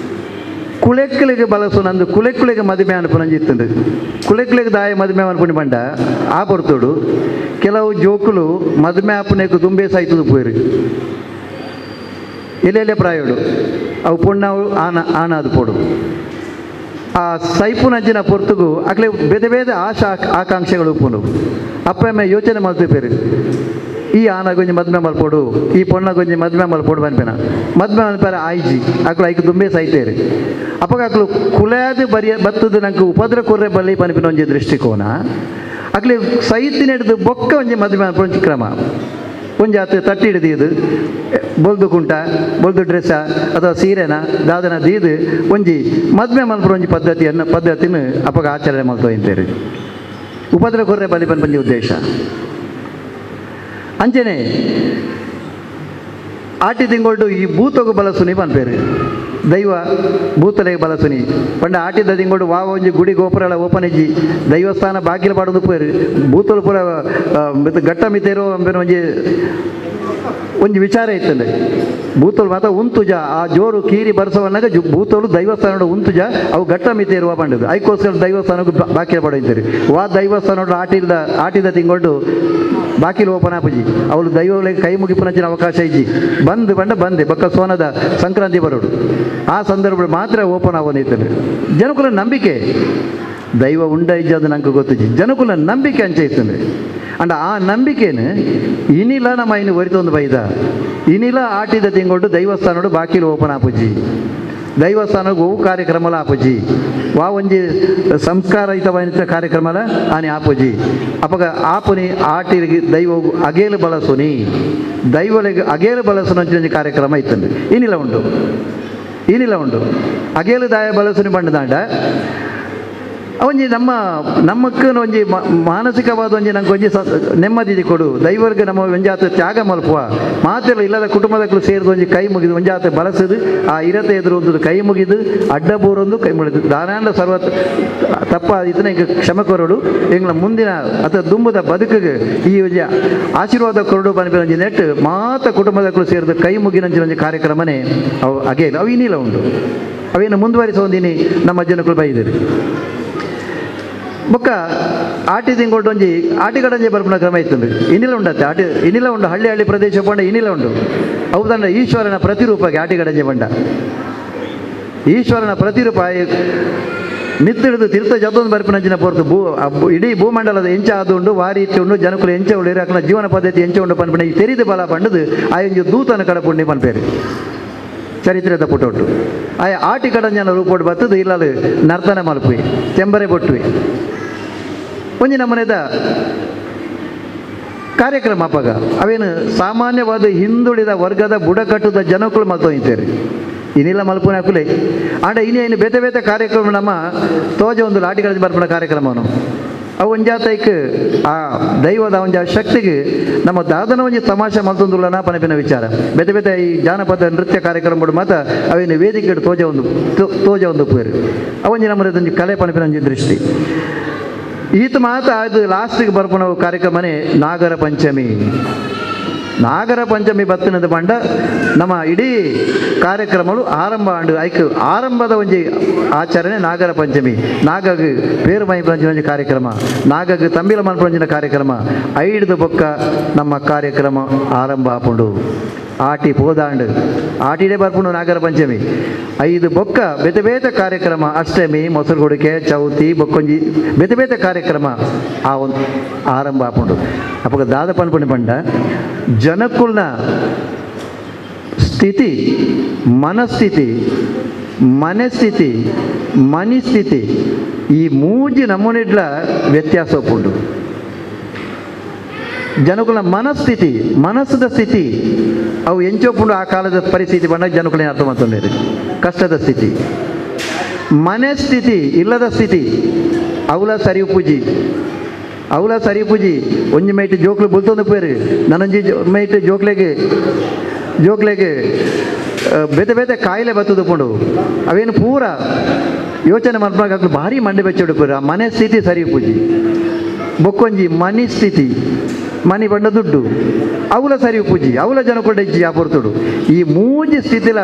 ಕುಲೆಕ್ಕಲಿಗೆ ಬಲಸು ನಂದು ಕುಲೆಕ್ಕುಲಿಗೆ ಮದುವೆ ಅನ್ಪುನಂಜಿ ಇತ್ತಂಡು ಕುಲೆಕ್ಕುಲಿಗೆ ದಾಯ ಮದುವೆ ಅನ್ಪುಣಿ ಬಂಡ ಆ ಪೊರ್ತುಡು ಕೆಲವು ಜೋಕುಲು ಮದುವೆ ಆಪುನೆಕ್ ದುಂಬೆ ಸಾಯ್ತದ ಪೋಯಿರು ಎಲ್ಲೆಲ್ಲೆ ಪ್ರಾಯೋಡು ಅವು ಪೊಣ್ಣವು ಆನ ಆನಾದು ಪೋಡು ಆ ಸೈಪುನಂಚಿನ ಪೊರ್ತುಗು ಅಕ್ಲೆ ಬೇತೆ ಬೇತೆ ಆಶಾ ಆಕಾಂಕ್ಷೆಗಳು ಉಪ್ಪುಂಡು ಅಪ್ಪಮ್ಮೆ ಯೋಚನೆ ಮಲ್ತಿಪೇರು ಈ ಆನ ಗೊಂಜಿ ಮದ್ಮೆ ಮಲ್ಪೋಡು ಈ ಪೊಣ್ಣ ಗೊಂಜಿ ಮದ್ಮೆ ಮಲ್ಪೋಡು ಮನ್ಪೇನ ಮದ್ಮೆ ಮನ್ಪೇರ ಆಯ್ಜಿ ಅಕ್ಲು ಐಕ್ ದುಂಬೆ ಸೈತೇರು ಅಪ್ಪಗ ಅಕ್ಲು ಕುಲಾದ ಬರಿಯ ಬತ್ತದ ನಂಗೆ ಉಪದ್ರ ಕೊರ್ರೆ ಬಲ್ಲಿ ಪನ್ಪಿನ ಒಂಜಿ ದೃಷ್ಟಿಕೋನ ಅಕ್ಲೆ ಸೈತಿನ ಹಿಡಿದು ಬೊಕ್ಕ ಒಂಜಿ ಮದ್ಮೆ ಮನ್ಪುನ ಒಂಜಿ ಕ್ರಮ ಒಂಜಿ ಆತ ತಟ್ಟಿ ಹಿಡಿದು ಬೊಲ್ದು ಕುಂಟ ಬೊಲ್ದು ಡ್ರೆಸ್ಸ ಅಥವಾ ಸೀರೆನ ದಾದನ ದೀದು ಒಂಜಿ ಮದ್ಮೆ ಮನ್ಪುನ ಒಂಜಿ ಪದ್ಧತಿಯನ್ನು ಪದ್ಧತಿನ ಅಪ್ಪಗ ಆಚರಣೆ ಮಲ್ತೋ ಇಂತೇರಿ ಉಪದ್ರ ಕೊರ್ರೆ ಬಲಿ ಪನ್ಪಂಜಿ ಉದ್ದೇಶ. ಅಂಚನೆ ಆಟಿ ತಿಂಗೊಳ್ಡು ಈ ಭೂತಗು ಬಲಸುನಿ ಪನ್ಪೇರು ದೈವ ಭೂತಲೆಗೆ ಬಲಸುನಿ ಪಂಡ ಆಟಿದ ತಿಂಗೊಳ್ಡು ವಾ ಒಂಜಿ ಗುಡಿ ಗೋಪುರಲ ಓಪನ್ ಇಜ್ಜಿ ದೈವಸ್ಥಾನ ಬಾಗಿಲು ಪಾಡೋದು ಪೇರು ಭೂತಲು ಪೂರ ಘಟ್ಟ ಮಿತೇರೋ ಅಂಬೇರು ಒಂಜಿ ಒಂಜಿ ವಿಚಾರ ಇತ್ತಂಡೆ ಭೂತಲು ಮಾತ್ರ ಉಂತುಜ ಆ ಜೋರು ಕೀರಿ ಬರ್ಸವನ್ನಾಗ ಭೂತಲು ದೈವಸ್ಥಾನದ ಉಂತುಜ ಅವು ಘಟ್ಟ ಮಿತೇರುವ ಪಂಡದು ಐಕೋಸ್ಕರ ದೈವಸ್ಥಾನಕ್ಕೆ ಬಾಕಿಲು ಪಾಡೋ ವಾ ದೈವಸ್ಥಾನ ಆಟಿದ ಆಟಿದ ತಿಂಗೊಳ್ಡು ಬಾಕಿಲು ಓಪನ್ ಆಪುಜಿ ಅವಳು ದೈವಗಳಿಗೆ ಕೈ ಮುಗಿಪುನಂಚಿನ ಅವಕಾಶ ಇಜ್ಜಿ ಬಂದು ಬಂಡ ಬಂದೆ ಬೊಕ್ಕ ಸೋನದ ಸಂಕ್ರಾಂತಿ ಬರೋಡು ಆ ಸಂದರ್ಭ ಮಾತ್ರ ಓಪನ್ ಆಗೋನಿತ್ತಂಡೆ ಜನಕುಲ ನಂಬಿಕೆ ದೈವ ಉಂಡ ಇಜ್ಜ ಅದು ನಂಗೆ ಗೊತ್ತಿಜ್ಜಿ ಜನಕುಲ ನಂಬಿಕೆ ಅಂಚೆ ಇತ್ತಂಡೆ ಅಂಡ ಆ ನಂಬಿಕೆನು ಇನಿಲ ನಮ್ಮ ಇನ್ನು ಒರಿತೊಂದು ಬೈದ ಇನಿಲ ಆಟಿದ ತಿಂಗೊಳ್ಡು ದೈವಸ್ಥಾನಡು ಬಾಕಿಲು ಓಪನ್ ಆಪುಜಿ ದೈವಸ್ಥಾನಕ್ಕೆ ಒವು ಕಾರ್ಯಕ್ರಮಲ ಆಪುಜಿ ವಾ ಒಂಜಿ ಸಂಸ್ಕಾರಯುತವಾದ ಕಾರ್ಯಕ್ರಮಲ ಆನಿ ಆಪುಜಿ ಅಪಗ ಆಪುನಿ ಆಟಿಗೆ ದೈವ ಅಗೇಲು ಬಳಸುನಿ ದೈವಲಿಗೆ ಅಗೇಲು ಬಳಸುನ ಒಂಜಿ ಕಾರ್ಯಕ್ರಮ ಇತ್ತಂದು ಇನಿಲ ಉಂಟು ಇನಿಲ ಉಂಟು ಅಗೇಲು ದಾಯ ಬಳಸುನಿ ಬಂಡದಾಂಡ ಒಂಜಿ ನಮ್ಮ ನಮ್ಮಕ್ಕ ಒಂಜಿ ಮಾನಸಿಕವಾದ ಒಂಜಿ ನಂಗೆ ಒಂಜಿ ನೆಮ್ಮದಿ ಕೊಡು ದೈವರ್ಗ ನಮ್ಮ ಒಂಜಾತ ತ್ಯಾಗ ಮಲ್ಪುವ ಮಾತೆಲ್ಲ ಇಲ್ಲದ ಕುಟುಂಬದಕ್ಕೂ ಸೇರಿದ ಒಂಜಿ ಕೈ ಮುಗಿದು ಒಂಜಾತ ಬಳಸದು ಆ ಇರತೆ ಎದುರು ಒಂದು ಕೈ ಮುಗಿದು ಅಡ್ಡ ಬೋರೊಂದು ಕೈ ಮುಗಿದು ದಾನಾಂಡ ಸರ್ವ ತಪ್ಪ ಇದನ್ನ ಈಗ ಕ್ಷಮೆ ಕೊರಡು ಎಂಗ್ಲ ಮುಂದಿನ ಅಥವಾ ದುಂಬದ ಬದುಕಿಗೆ ಈ ಒಂಜಿ ಆಶೀರ್ವಾದ ಕೊರಡು ಪನ್ಪಿನ ಒಂಜಿ ನೆಟ್ ಮಾತ ಕುಟುಂಬದಕ್ಕೂ ಸೇರಿದ ಕೈ ಮುಗಿನಂಚಿನ ಒಂಜಿ ಕಾರ್ಯಕ್ರಮನೇ ಅವು ಅಗೇನು ಅವು ಇನ್ನಿಲ್ಲ ಉಂಟು ಅವೇನು ಮುಂದುವರಿಸೋಂದಿನಿ ನಮ್ಮ ಜನಗಳು ಬೈದಿರಿ. ಬೊಕ್ಕ ಆಟಿ ತಿಂಗೊಟ್ಟು ಒಂಜಿ ಆಟಿಗಡಂಜೆ ಬರ್ಪುನ ಕ್ರಮ ಇತ್ತುಂಡು ಇನಿಲ ಉಂಡತ್ತೆ ಆಟಿ ಇನಿಲ ಉಂಡು ಹಳ್ಳಿ ಹಳ್ಳಿ ಪ್ರದೇಶ ಪಂಡ ಇನಿಲ ಉಂಡು ಹೌದಂಡ ಈಶ್ವರನ ಪ್ರತಿರೂಪಕ್ಕೆ ಆಟಿಗಡಂಜೆ ಬಂಡ ಈಶ್ವರನ ಪ್ರತಿರೂಪ ಮಿತ್ತಿಡಿದು ತೀರ್ಥ ಜತೊಂದು ಬರ್ಪಿನಂಚಿನ ಪೊರ್ತು ಭೂ ಇಡೀ ಭೂಮಂಡಲದ ಎಂಚ ಆದುಂಡು ವಾರಿ ಇತ್ತು ಉಂಡು ಜನಕುಲು ಎಂಚ ಉಂಡು ಇರಾಕ್ನ ಜೀವನ ಪದ್ಧತಿ ಎಂಚ ಉಂಡು ಪನ್ಪಿನ ಈ ತೆರಿದ ಬಲ ಪಂಡದು ಆ ಒಂಜಿ ದೂತನ ಕಡಪುಂಡಿ ಪನ್ಪೇರು ಚರಿತ್ರೆದ ಪುಟೊಟ್ಟು ಆಯ ಆಟಿ ಕಡಂಜನ ರೂಪೋಡು ಬತ್ತದು ಇಲ್ಲಲು ನರ್ತನ ಮಲ್ಪುವೆ ತೆಂಬರೆ ಬೊಟ್ಟುವೆ ಒಂಜಿ ನಮೂನೆದ ಕಾರ್ಯಕ್ರಮ ಅಪಗ ಅವೇನು ಸಾಮಾನ್ಯವಾದ ಹಿಂದುಳಿದ ವರ್ಗದ ಬುಡಕಟ್ಟುದ ಜನಕುಲು ಮಲ್ತೊಂದಿದ್ದಾರೆ ಇನ್ನಿಲ್ಲ ಮಲ್ಪುನ ಅಕುಲೆ ಆಂಡ ಇನಿ ಏನು ಬೇತೆ ಬೇತೆ ಕಾರ್ಯಕ್ರಮ ನಮ್ಮ ತೋಜ ಒಂದು ಲಾಟಿಗಳಲ್ಲಿ ಬರ್ಪುನ ಕಾರ್ಯಕ್ರಮನು ಅವು ಒಂಜಾತೈಕ್ ಆ ದೈವದ ಒಂಜ ಶಕ್ತಿಗೆ ನಮ್ಮ ದಾದನ ಒಂಜಿ ತಮಾಷೆ ಮಲ್ತೊಂದುಲ್ಲನ ಪನಪಿನ ವಿಚಾರ ಬೇತೆ ಬೇತೆ ಈ ಜಾನಪದ ನೃತ್ಯ ಕಾರ್ಯಕ್ರಮ ಮಾತ ಅವೇನು ವೇದಿಕೆ ತೋಜ ಒಂದು ತೋಜ ಒಂದು ಪೇರು ಅವೊಂಜಿ ನಮ್ಮ ಒಂಜಿ ಕಲೆ ಪನಪಿನ ಒಂಜಿ ದೃಷ್ಟಿ. ಈತ ಮಾತ ಅದು ಲಾಸ್ಟಿಗೆ ಬರ್ಪುನ ಕಾರ್ಯಕ್ರಮನೇ ನಾಗರ ಪಂಚಮಿ. ನಾಗರ ಪಂಚಮಿ ಬತ್ತಿನದ ಪಂಡ ನಮ್ಮ ಇಡೀ ಕಾರ್ಯಕ್ರಮಗಳು ಆರಂಭ ಆಂಡು ಐಕ್ ಆರಂಭದ ಒಂಜಿ ಆಚರಣೆ ನಾಗರ ಪಂಚಮಿ. ನಾಗಗ್ ಪೇರು ಮೈ ಒಂಜಿ ಕಾರ್ಯಕ್ರಮ, ನಾಗಗ್ ತಂಬಿಲ ಮನ್ಪಂಜಿನ ಕಾರ್ಯಕ್ರಮ, ಐಡ್ದು ಬೊಕ್ಕ ನಮ್ಮ ಕಾರ್ಯಕ್ರಮ ಆರಂಭ ಆಪುಂಡು. ಆಟಿ ಪೋದಾಂಡು ಆಟಿಡೇ ಬರ್ಪುಂಡು ನಾಗರ ಪಂಚಮಿ. ಐದು ಬೊಕ್ಕ ಬೇತೆ ಬೇತೆ ಕಾರ್ಯಕ್ರಮ, ಅಷ್ಟಮಿ, ಮೊಸರು ಕೊಡಿಕೆ, ಚೌತಿ, ಬೊಕ್ಕೊಂಜಿ ಬೇತೆ ಬೇತೆ ಕಾರ್ಯಕ್ರಮ ಆ ಒಂದು ಆರಂಭ ಆಪುಂಡು. ಅಪ್ಪಗ ದಾದ ಪನ್ಪುಣಿ ಪಂಡ ಜನಕುಲ್ನ ಸ್ಥಿತಿ, ಮನಸ್ಥಿತಿ, ಮನಸ್ಥಿತಿ, ಮನಿಸ್ಥಿತಿ ಈ ಮೂಜಿ ನಮೂನೆಡ್ಲ ವ್ಯತ್ಯಾಸ ಉಂಟು. ಜನಕುಲ ಮನಸ್ಥಿತಿ, ಮನಸ್ಸದ ಸ್ಥಿತಿ ಅವು ಎಂಚೋಪುಂಡು ಆ ಕಾಲದ ಪರಿಸ್ಥಿತಿ ಬಂದಾಗ ಜನಕುಲೇನು ಅರ್ಥ ಮಾಡ್ಕೊಂಡಿರಿ ಕಷ್ಟದ ಸ್ಥಿತಿ. ಮನಸ್ಥಿತಿ ಇಲ್ಲದ ಸ್ಥಿತಿ ಅವಲ ಸರಿ ಪೂಜಿ, ಅವಲ ಸರಿ ಪೂಜಿ ಒಂಜಿ ಮೈಟ್ ಜೋಕ್ಲು ಬುಲ್ತೊಂದು ಪೇರು ನನೊಂಜಿ ಮೈಟ್ ಜೋಕ್ಲೆಗೆ ಜೋಕ್ಲೆಗೆ ಬೇತೆ ಬೇತೆ ಕಾಯಿಲೆ ಬತ್ತದು ಪುಂಡು ಅವೇನು ಪೂರ ಯೋಚನೆ ಮಲ್ಪನಾಗ ಭಾರಿ ಮಂಡೆ ಬೆಚ್ಚುಡು ಆ ಮನೆ ಸ್ಥಿತಿ ಸರಿ ಪೂಜಿ. ಬೊಕ್ಕೊಂಜಿ ಮನಿ ಸ್ಥಿತಿ, ಮನಿ ಬಂಡ ದುಡ್ಡು ಅವಲ ಸರಿ ಪೂಜಿ, ಅವಲ ಜನಕುಡ ಇಜ್ಜಿ ಆ ಪೊರ್ತುಡು. ಈ ಮೂಜಿ ಸ್ಥಿತಿಲ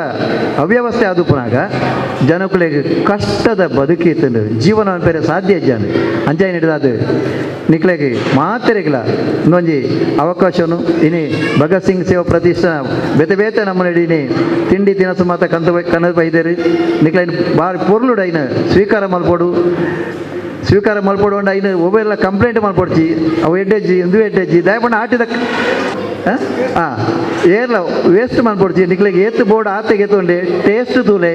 ಅವ್ಯವಸ್ಥೆ ಆದುಪುನಾಗ ಜನಕುಲೆಗ್ ಕಷ್ಟದ ಬದುಕಿತ್ತಂಡು ಜೀವನ ಬೇರೆ ಸಾಧ್ಯ ಇಜ್ಜಾನು ಅಂಚಾಯಿ ಹಿಡಿದಾದ ನಿಕ್ಲೆಗ್ ಮಾತೆರೆಗ್ಲ ಇನ್ನೊಂಜಿ ಅವಕಾಶನು ಇನಿ ಭಗತ್ ಸಿಂಗ್ ಸೇವಾ ಪ್ರತಿಷ್ಠಾನ ಬೇತೆ ಬೇತೆ ನಮ್ಮ ಇನಿ ತಿಂಡಿ ತಿನಸು ಮಾತ ಕಂತ ಕನ್ನಡ ಬೈದೇರಿ ನಿಕ್ಲೈನ್ ಬಾರಿ ಪೊರ್ಲುಡು ಐನ ಸ್ವೀಕಾರ ಮಲ್ಪೊಡು. ಸ್ವೀಕಾರ ಮಲ್ಪೊಡು ಅಂಡ ಐನು ಒಬ್ಬೆಲ್ಲ ಕಂಪ್ಲೇಂಟ್ ಮಲ್ಪೊಡ್ಚಿ ಅವು ಎಡ್ಡೆಜ್ಜಿ ಇಂದು ಎಡ್ಡೆಜ್ಜಿ ದಯಪಂಡ ಆಟಿದ ಹಾಂ ಏರ್ಲ ವೇಸ್ಟ್ ಮಲ್ಪೊಡ್ಚಿ ನಿಕ್ಲೆಗ್ ಏತ್ ಬೋರ್ಡ್ ಆತೆಗೆ ಎತ್ತುಂಡೆ ಟೇಸ್ಟ್ ತೂಲೆ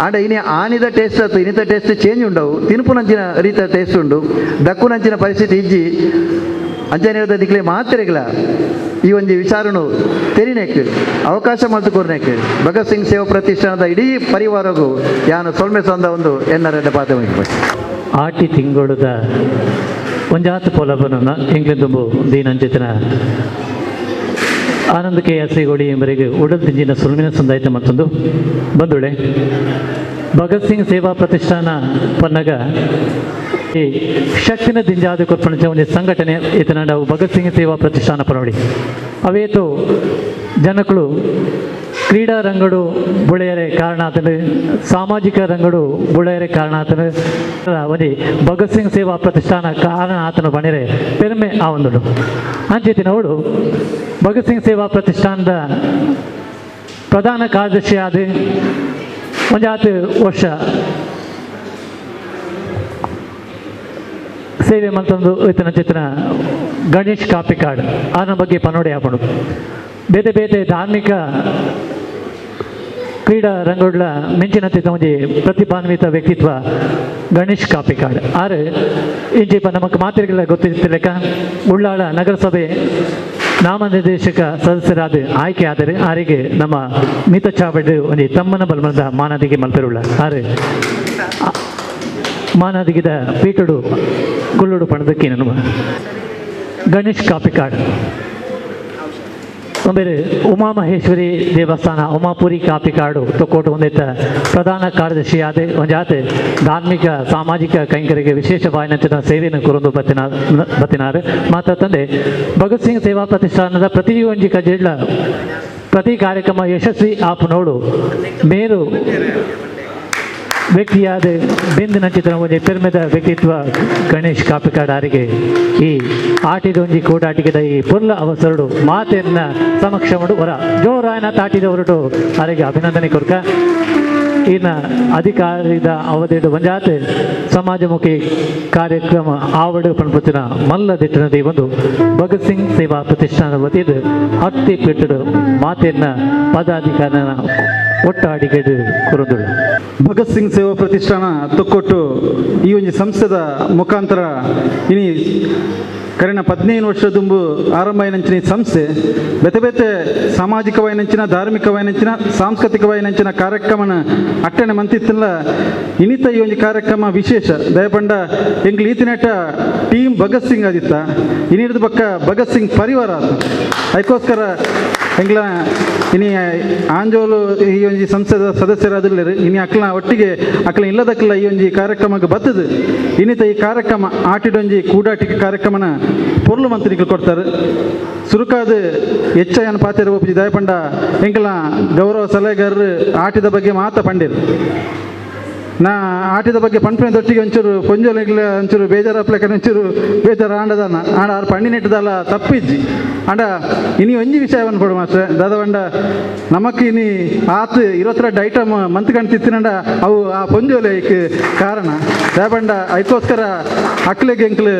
ಆಂಡ ಇನಿ ಆನಿದ ಟೇಸ್ಟ್ ಆತು ಇನ್ನಿತ ಟೇಸ್ಟ್ ಚೇಂಜ್ ಉಂಡವು ತಿನ್ಪುನಂಚಿನ ರೀತ ಟೇಸ್ಟ್ ಉಂಡು ದಕ್ಕುನಂಚಿನ ಪರಿಸ್ಥಿತಿ ಇಜ್ಜಿ ಅಂಚನೆ ಹೇಳ್ದ ನಿಕ್ಲೆ ಮಾತೆರೆಗ್ಲ ಈ ಒಂಜಿ ವಿಚಾರನು ತೆರಿನೇಕ್ ಅವಕಾಶ ಮಲ್ತುಕೊರ್ನೇಕ್ ಭಗತ್ ಸಿಂಗ್ ಸೇವಾ ಪ್ರತಿಷ್ಠಾನದ ಇಡೀ ಪರಿವಾರಗೂ ಯಾನು ಸೊಲ್ಮೆ ಸಂದ ಒಂದು ಎನ್ನರೆಡ್ಡ ಪಾತೆ. ಆಟಿ ತಿಂಗಳುದ ಒಂಜಾತ ಪೊಲಬನ ಎಂಗ್ಲೆಂದುಂಬು ದೀನಂಚಿತನ ಆನಂದ ಕೆ ಅಸಿಗೋಡಿ ಎಂಬರಿಗೆ ಉಡಲ್ ದಿಂಜಿನ ಸುಲ್ಮಿನ ಸಂದಾಯಿತ ಮತ್ತೊಂದು ಬಂದುಳೆ ಭಗತ್ ಸಿಂಗ್ ಸೇವಾ ಪ್ರತಿಷ್ಠಾನ ಪನ್ನಗ ಈ ಶಕ್ತಿನ ದಿಂಜಾದ ಕೊರ್ಪಣಚ ಒಂದು ಸಂಘಟನೆ ಇತನ ನಾವು ಭಗತ್ ಸಿಂಗ್ ಸೇವಾ ಪ್ರತಿಷ್ಠಾನ ಪನೋಡಿ ಅವೇತು ಜನಕಳು ಕ್ರೀಡಾ ರಂಗಡು ಬುಳೆಯರೆ ಕಾರಣ ಆತನು, ಸಾಮಾಜಿಕ ರಂಗಡು ಬುಳೆಯರೆ ಕಾರಣ ಆತನು, ಒಂಜಿ ಭಗತ್ ಸಿಂಗ್ ಸೇವಾ ಪ್ರತಿಷ್ಠಾನ ಕಾರಣ ಆತನು ಬಣಿರೆ ಪೆರ್ಮೆ ಆ ಒಂದು ಅಂಚೆತಿನವಳು ಭಗತ್ ಸಿಂಗ್ ಸೇವಾ ಪ್ರತಿಷ್ಠಾನದ ಪ್ರಧಾನ ಕಾರ್ಯದರ್ಶಿಯಾದ ಒಂಜಾತು ವರ್ಷ ಸೇವೆ ಮಂತೊಂದು ಇತನ ಚಿತ್ರ ಗಣೇಶ್ ಕಾಪಿಕಾಡ್ ಆನ ಬಗ್ಗೆ ಪನೋಡೆ ಆಪಡು. ಬೇತೆ ಬೇತೆ ಧಾರ್ಮಿಕ ಕ್ರೀಡಾ ರಂಗೋಡ್ಲ ಮಿಂಚಿನಂತೆ ಒಂಜಿ ಪ್ರತಿಭಾನ್ವಿತ ವ್ಯಕ್ತಿತ್ವ ಗಣೇಶ್ ಕಾಪಿಕಾಡ್ ಆರು ಇಂಚಿಪ ನಮಕ್ ಮಾತ್ರೆಗಳ ಗೊತ್ತಿರ್ತಿಲೆಕ್ಕ ಉಳ್ಳಾಳ ನಗರಸಭೆ ನಾಮನಿರ್ದೇಶಕ ಸದಸ್ಯರಾದ ಆಯ್ಕೆ ಆದರೆ ಆರಿಗೆ ನಮ್ಮ ಮಿತ ಚಾವಡ್ ಒಂಜಿ ತಮ್ಮನ ಬಲ್ಮದ ಮಾನದಿಗೆ ಮಲ್ಪೆರುಳ್ಳ ಆರು ಮಾನದಿಗಿದ ಪೀಟುಡು ಕುಳ್ಳುಡು ಪಣದಕ್ಕೆ ನಮ್ಮ ಗಣೇಶ್ ಕಾಪಿಕಾಡ್ ಒಂಬೇರು ಉಮಾಮಹೇಶ್ವರಿ ದೇವಸ್ಥಾನ ಉಮಾಪುರಿ ಕಾಪಿಕಾಡು ತೊಕ್ಕೋಟು ಹೊಂದಿದ್ದ ಪ್ರಧಾನ ಕಾರ್ಯದರ್ಶಿಯಾದ ಒಂಜಾತೆ ಧಾರ್ಮಿಕ ಸಾಮಾಜಿಕ ಕೈಂಕರ್ಯಕ್ಕೆ ವಿಶೇಷ ಬಾಯಿನಂಚಿನ ಸೇವೆಯನ್ನು ಕುರಂದು ಬತ್ತಿನಾರು ಮಾತ್ರ ತಂದೆ ಭಗತ್ ಸಿಂಗ್ ಸೇವಾ ಪ್ರತಿಷ್ಠಾನದ ಪ್ರತಿಯೊಂಜಿ ಕಜೆಡ್ಲ ಪ್ರತಿ ಕಾರ್ಯಕ್ರಮ ಯಶಸ್ವಿ ಆಪ್ ನೋಡು ಮೇರು ವ್ಯಕ್ತಿಯಾದ ಬೆಂದಿನ ಚಿತ್ರ ಒಂಜಿ ಪೆರ್ಮೆದ ವ್ಯಕ್ತಿತ್ವ ಗಣೇಶ್ ಕಾಪಿಕಾಡಾರಿಗೆ ಈ ಆಟಿದೊಂಜಿ ಕೂಟಾಟಿಗೆದ ಈ ಪುರ್ಲ ಅವಸರಡು ಮಾತೆನ್ನ ಸಮಕ್ಷಮಡು ಹೊರ ಜೋರಾಯನ ತಾಟಿದ ಹೊರಟು ಅರಿಗೆ ಅಭಿನಂದನೆ ಕೊರ್ಕ. ಇನ್ನ ಅಧಿಕಾರಿದ ಅವಧಿಡು ಒಂಜಾತೆ ಸಮಾಜಮುಖಿ ಕಾರ್ಯಕ್ರಮ ಆವಡು ಪಣಪುತ್ತಿನ ಮಲ್ಲ ದಿಟ್ಟನದಿ ಒಂದು ಭಗತ್ ಸಿಂಗ್ ಸೇವಾ ಪ್ರತಿಷ್ಠಾನ ವತಿಯದು ಹತ್ತಿ ಪೆಟ್ಟಡು ಮಾತೆನ್ನ ಪದಾಧಿಕಾರನ ಒಟ್ಟಾಡಿಗೆ ಕುರುಂದುಳು. ಭಗತ್ ಸಿಂಗ್ ಸೇವಾ ಪ್ರತಿಷ್ಠಾನ ತೊಕ್ಕೊಟ್ಟು ಈ ಒಂದು ಸಂಸ್ಥೆದ ಮುಖಾಂತರ ಇನಿ ಕರೆನ 15 ವರ್ಷ ದುಂಬು ಆರಂಭ అయినంచిన ಸಂಸ್ಥೆ ಬೇತೆ ಬೇತೆ ಸಾಮಾಜಿಕವಾಯಿನಂಚಿನ ಧಾರ್ಮಿಕವಾಯಿನಂಚಿನ ಸಾಂಸ್ಕೃತಿಕವಾಯಿನಂಚಿನ ಕಾರ್ಯಕ್ರಮನ ಅಟ್ಟಣೆ ಮಂತಿತ್ತಲ್ಲ. ಇನಿತ ಈ ಒಂದು ಕಾರ್ಯಕ್ರಮ ವಿಶೇಷ ದಯಪಂಡ ಎಂಗ್ಲು ಈತಿನೆಟ ಟೀಮ್ ಭಗತ್ ಸಿಂಗ್ ಆದಿತ್ತ ಇನಿಡ್ದ ಪಕ್ಕ ಭಗತ್ ಸಿಂಗ್ ಪರಿವಾರ ಆತ. ಅದಕ್ಕೋಸ್ಕರ ಎಂಗ್ಲ ಇನಿ ಆಂಜೋಲು ಈ ಒಂಜಿ ಸಂಸ್ಥೆದ ಸದಸ್ಯರಾದಿಲ್ಲರು ಇನಿ ಅಕ್ಲ ಒಟ್ಟಿಗೆ ಅಕ್ಲ ಇಲ್ಲದಕ್ಲ ಈ ಒಂಜಿ ಕಾರ್ಯಕ್ರಮಕ್ಕೆ ಬತ್ತದು ಇನ್ನಿತ ಈ ಕಾರ್ಯಕ್ರಮ ಆಟಿಡೊಂಜಿ ಕೂಡಾಟಿಕೆ ಕಾರ್ಯಕ್ರಮನ ಪೊರ್ಲು ಮಂತ್ರಿಗಳು ಕೊಡ್ತಾರೆ. ಸುರುಕಾದ ಹೆಚ್ಚಯನ ಪಾತೆರ ಒಪ್ಪಿ ದಯಪಂಡ ಎಂಕಲ ಗೌರವ ಸಲಹೆಗಾರರು ಆಟಿದ ಬಗ್ಗೆ ಮಾತ ಪಂಡಿರು. ನಾ ಆಟಿದ ಬಗ್ಗೆ ಪಂಪಿನ ದೊಟ್ಟಿಗೆ ಒಂಚೂರು ಪೊಂಜೋಲಿಗ್ಲ ಒಂಚೂರು ಬೇಜಾರಪ್ಲಕನ ಒಂಚೂರು ಬೇಜಾರು ಆಂಡದಾನ ಆಂಡ ಆರು ಪಂಡಿನೆಟ್ಟದಲ್ಲ ತಪ್ಪಿಜ್ಜಿ ಅಂಡ ಇನಿ ಒಂಜಿ ವಿಷಯವನ್ನು ಪಡು ಮಾಸ್ಟ್ರೆ ದಾದವಂಡ ನಮಕ್ ಇನಿ ಆತು 22 ಐಟಮ್ ಮಂತ್ ಕಾಣ್ತಿತ್ತಿನಂಡ ಅವು ಆ ಪೊಂಜೋಲೆ ಕಾರಣ ದಯಪಂಡ ಐಕೋಸ್ಕರ ಅಕ್ಲೆಗೆ ಎಂಕ್ಲು